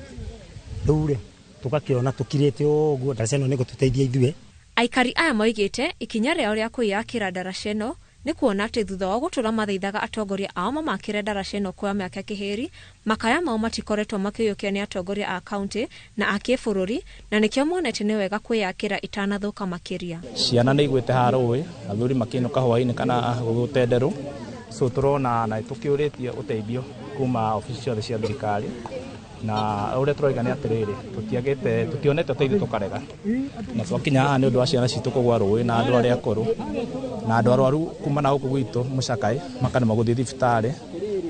Rĩu rĩ tũgakĩona tũkirĩte ũguo ndaraca ĩno nĩ ĩgũtũteithia ithuĩ. Aikari aya moigĩte ikinya rĩao rĩa kwĩyakĩra ndaraca ĩno nĩ kuona atĩ thutha wa gũtũra mathaithaga atongoria ao mamakĩre ndaraca ĩno kwa mĩaka kĩhĩri, makaya mao matikoretwo makĩiyũkio nĩ atongoria a kaunti na a kĩbũrũri, na nĩkĩo monete nĩ wega kwĩyakĩra itanathũka makĩria. Ciana nĩ igwĩte haha rũĩ, athuri makĩinũka hwaĩ-inĩ kana gũtenderũ, so tũrona na tũkĩũrĩtie ũteithio kuma obici ciothe cia thirikari, na ũrĩa tũroiga nĩ atĩrĩrĩ, tũtionete ũteithio tũkarega, na twakinya haha nĩ ũndũ wa ciana citũ kũgwa rũĩ na andũ arĩa akũrũ na andũ arwaru kuma na gũkũ gwitũ Mũcakai makaremwo gũthiĩ thibitarĩ,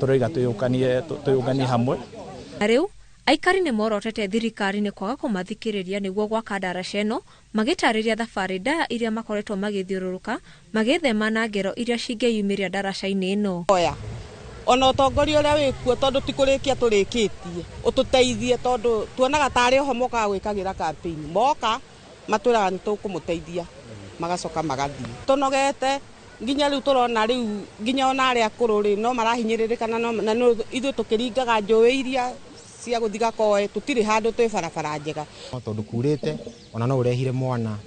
tũroiga twĩyũnganie hamwe. Na rĩu aikari nĩ morotete thirikari nĩ kwaga kũmathikĩrĩria nĩguo gwaka ndaraca ĩno, magĩtarĩria thabarĩ ndaya iria makoretwo magĩthiũrũrũka magĩthema na ngero iria cingĩyumĩria ndaraca-inĩ ĩno. Oya ona ũtongoria ũrĩa wĩkuo tondũ ti kũrĩkia tũrĩkĩtie ũtũteithie, tondũ tuonaga tarĩ oho mokaga gwĩkagĩra campaign, moka matwĩraga nĩ tũkũmũteithia magacoka magathiĩ. Tũnogete nginya rĩu tũrona rĩu nginya ona arĩa akũrũ rĩ no marahinyĩrĩrĩka, na ithuĩ tũkĩringaga njũĩ iria cia gũthiĩ Gakoe tũtirĩ handũ twĩ barabara njega. Tondũ kurĩte ona no ũrehire mwana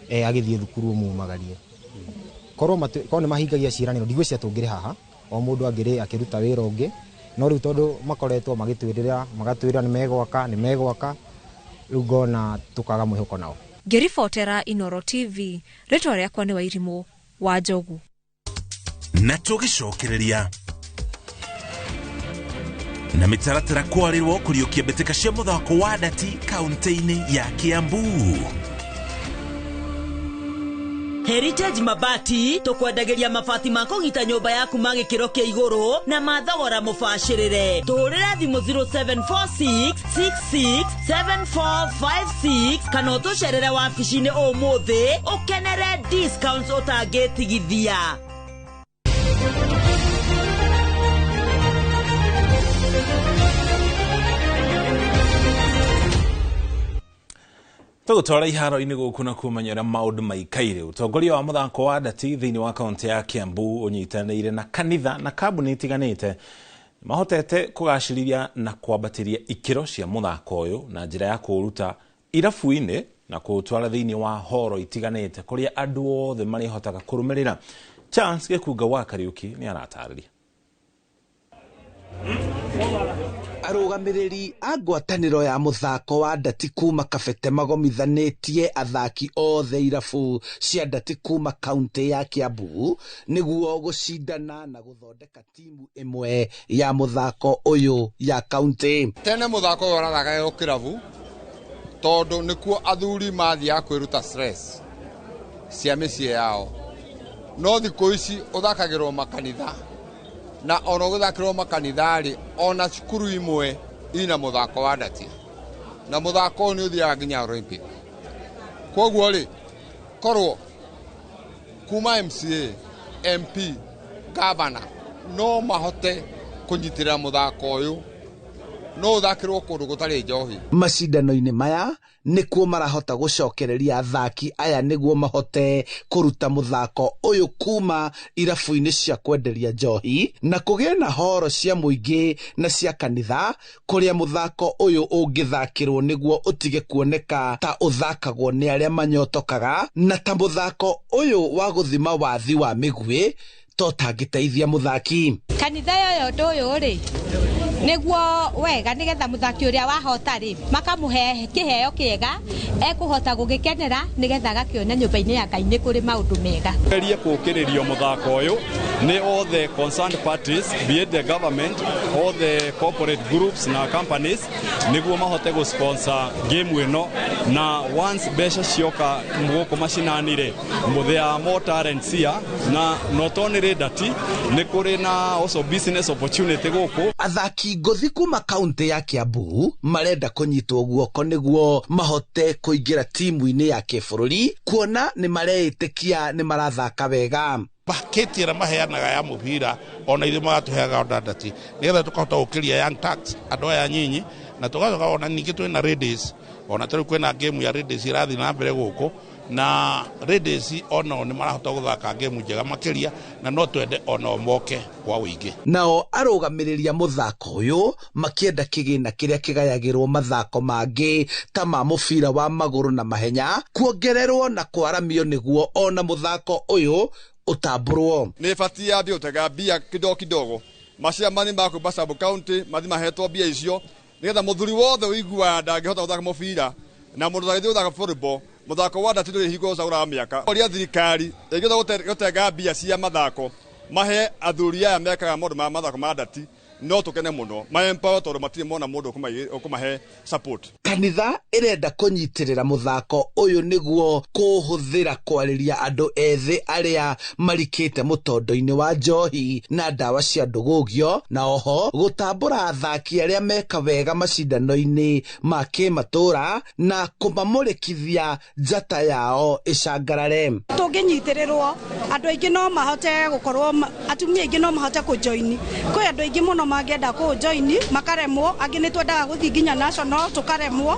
Agĩthiĩ thukuru ũmumagarie. Korwo nĩ mahingagia ciĩranĩro ndigwĩciria tũngĩrĩ haha, o mũndũ angĩrĩ akĩruta wĩra ũngĩ, no rĩu tondũ makoretwo magĩtwĩrĩra magatwĩra nĩ megwaka rĩu ngona tũkaga mwĩhoko nao. Ngĩribotera Inooro TV, rĩtwa rĩakwa nĩ Wairimũ wa Njogu. Na tũgĩcokereria na mĩtaratara kwarĩrwo kũriũkia mbĩtĩka cia mũthako wa ndati kaunti-inĩ ya Kiambu. Heritage Mabati tukwendagĩria mabati ma kũgita nyũmba yaku ma gĩkĩro kĩa igũrũ na ma thogora mũbacĩrĩre. Tũhũrĩre thimũ 0746667456 kana ũtũcerere wabici-inĩ ũmũthĩ ũkenere discounts ũtangĩtigithia. Tũgũtwara iharo-inĩ gũkũ na kũmenya ũrĩa maũndũ maikaire. Ũtongoria wa mũthako wa ndati thĩinĩ wa kaunti ya Kiambu ũnyitanĩire na kanitha na kambuni itiganĩte mahotete kũgacĩrithia na kwambatĩria ikĩro cia mũthako ũyũ na njĩra ya kũũruta irabu-inĩ na kũũtwara thĩinĩ wa horo itiganĩte kũrĩa andũ othe marĩhotaga kũrũmĩrĩra. Charles Gĩkunga wa Kariũki nĩ aratarĩria. Arũgamĩrĩri a ngwatanĩro ya mũthako wa ndati kuma Kabete magomithanĩtie athaki othe irabu cia ndati kuma kaunti ya Kiambu nĩguo gũcindana na gũthondeka timu ĩmwe ya mũthako ũyũ ya kaunti. Tene mũthako ũyũ ũrathakagĩrwo kĩrabu tondũ nĩkuo athuri mathiaga kwĩruta stress cia mĩciĩ yao, no thikũ ici ũthakagĩrwo makanitha na ona ũgĩthakĩrwo makanitha-rĩ, ona cukuru imwe ina mũthako wa ndati na mũthako ũyũ nĩ ũthiaga nginya Olympic. Koguo rĩ, korwo kuma MCA, MP, governor no mahote kũnyitĩrĩra mũthako ũyũ, no ũthakĩrwo kũndũ gũtarĩ njohi. Macindano-inĩ maya nĩkuo marahota gũcokereria athaki aya nĩguo mahote kũruta mũthako ũyũ kuma irabu-inĩ cia kwenderia njohi na kũgĩe na horo cia mũingĩ na cia kanitha kũrĩa mũthako ũyũ ũngĩthakĩrwo nĩguo ũtige kuoneka ta ũthakagwo nĩ arĩa manyotokaga na ta mũthako ũyũ wa gũthima wathi wa mĩguĩ to tangĩteithia mũthaki. Kanitha yoyo ũndũ ũyũ rĩ nĩguo wega nĩgetha mũthaki ũrĩa wahota rĩ makamũhe kĩheo kĩega ekũhota gũgĩkenera nĩgetha agakĩona nyũmba-inĩ ya Ngai nĩ kũrĩ maũndũ mega. Gerie kũũkĩrĩrio mũthako ũyũ nĩ all the concerned parties, be it the government, all the corporate groups na companies nĩguo mahote gũ sponsor game ĩno, na once mbeca cioka gũkũ macinani rĩ, there are more talents here na not only ndati nĩ kũrĩ na also business opportunity gũkũ. Athaki ngũthi kuma kaunti ya Kiambu marenda kũnyitwo guoko nĩguo mahote kũingĩra timu-inĩ ya kĩbũrũri kuona nĩ mareĩtĩkia nĩ marathaka wega. Baketi ĩrĩa maheanaga ya mũbira ona ithuĩ magatũheaga ona ndati nĩgetha tũkahota gũkĩria Young Turks andũ aya nyinyi, na tũgacoka ona ningĩ twĩna ladies, ona tarĩu kwĩna game ya ladies ĩrathiĩ na mbere gũkũ, na ladies onao nĩ marahota gũthaka game njega makĩria na no twende onao moke kwa ũingĩ. Nao arũgamĩrĩria mũthako ũyũ makĩenda kĩgĩna kĩrĩa kĩgayagĩrwo mathako mangĩ ta ma mũbira wa magũrũ na mahenya kuongererwo na kwaramio nĩguo ona mũthako ũyũ ũtambũrwo. Nĩ batiĩ yambie gũtega mbia kidogo kidogo, maciamani ma kumba sub county mathi mahetwo mbia icio nĩgetha mũthuri wothe ũiguaga ndangĩhota gũthaka mũbira na mũndũ ũtangĩthiĩ gũthaka volleyball, mũthako wa ndati ndũrĩ hingo ũcagũraga mĩaka. Ũria thirikari ĩngĩhota gũtenga mbia cia mathako mahe athuri aya mekaga maũndũ ma mathako ma ndati no tũkene mũno, ma empower tondũ matirĩ mona mũndũ ũkũmahe support. Kanitha ĩrenda kũnyitĩrĩra mũthako ũyũ nĩguo kũũhũthĩra kwarĩria andũ ethĩ arĩa marikĩte mũtondo-inĩ wa njohi na ndawa cia ndũgũgio, na oho gũtambũra athaki arĩa meka wega macindano-inĩ ma kĩmatũra na kũmamũrĩkithia njata yao ĩcangarare. Tũngĩnyitĩrĩrwo andũ aingĩ no mahote gũkorwo, atumia aingĩ no mahote kũjoini. Kwĩ andũ aingĩ mũno mangĩenda kũjoini makaremwo, angĩ nĩ twendaga gũthiĩ nginya national tũkaremwo.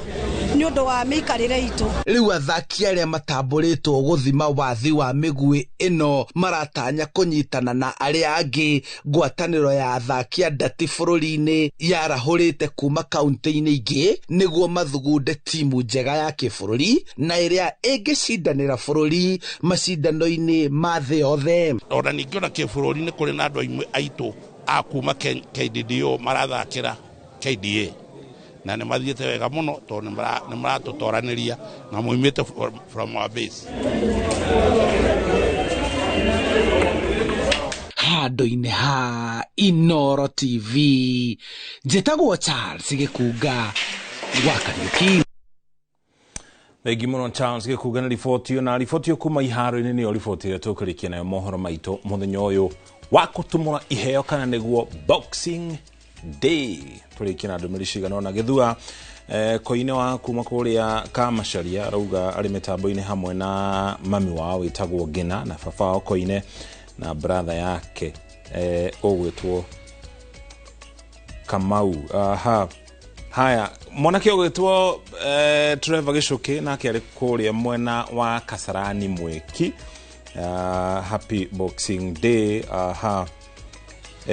Nĩ ũndũ wa mĩikarĩre itũ. Rĩu athaki arĩa matambũrĩtwo gũthima wathi wa mĩguĩ ĩno maratanya kũnyitana na arĩa angĩ ngwatanĩro ya athaki a ndati bũrũri-inĩ yarahũrĩte kuma kaunti-inĩ ingĩ nĩguo mathugunde timu njega ya kĩbũrũri na ĩrĩa ĩngĩcindanĩra bũrũri macindano-inĩ ma thĩ yothe. Ona ningĩ ona kĩbũrũri nĩ kũrĩ na andũ aimwe aitũ a kuma KDDO marathakĩra KDA na nĩ mathiĩte wega mũno tondũ nĩ maratũtoranĩria na moimĩte from our base. Handũ-inĩ ha Inoro TV, njĩtagwo Charles Gĩkunga wa Kariuki. Thengi mũno Charles Gĩkunga na riboti ĩyo, na riboti ĩyo kuma iharo-inĩ nĩyo riboti ĩrĩa tũkũrĩkia nayo mohoro maitũ mũthenya ũyũ wa kũtumũra iheo kana nĩguo Boxing Day. Tũrĩkie na ndũmĩrĩri cigana ũna. Gĩthua koine wa kuma kũrĩa Kamacharia arauga arĩ mĩtambo-inĩ hamwe na mami wao wĩtagwo Ngina na baba wao Koine na brother yake ũgwĩtwo Kamau. Aha. Haya, mwanake ũgwĩtwo Trevor Gĩcũkĩ nake arĩ kũrĩa mwena wa Kasarani Mwĩki. Happy Boxing Day. Aha.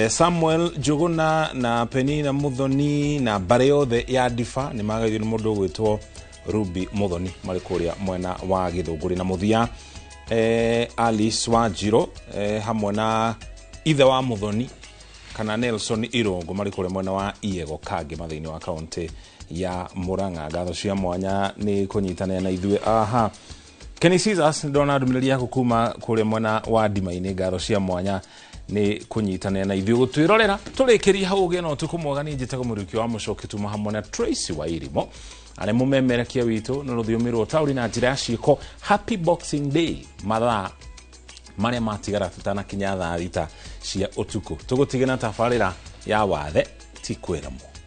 Samuel Njuguna na Penina Muthoni na mbarĩ yothe ya Ndiba nĩ magaithio nĩ mũndũ ũgwĩtwo Ruby Muthoni marĩ kũrĩa mwena wa Gĩthũngũri. Na mũthia Alice Wanjirũ hamwe na ithe wa Muthoni kana Nelson Irũngũ marĩ kũrĩa mwena wa Iego Kangema thĩinĩ wa kaunti ya Murang'a. Ngatho cia mwanya nĩ kũnyitanĩra na ithuĩ. Aha. Kenny Caesars, ndona ndũmĩrĩri yaku kuma kũrĩa mwena wa Ndima-inĩ. Ngatho cia mwanya nĩ kũnyitanĩra na ithuĩ gũtwĩrorera. Tũrĩkĩrie hau ũgĩe na ũtukũ mwega. Niĩ njĩtagwo Mũriũki wa Mũcoki, tuma hamwe na Tracy Wairimo arĩa mũmemerekia witũ na rũthiomi rwa ũtaũri na njĩra ya ciĩko. Happy Boxing Day mathaa marĩa matigara tũtanakinya thaa 6 cia ũtukũ. Tũgũtige na tabarĩra ya wathe ti kwĩramwo.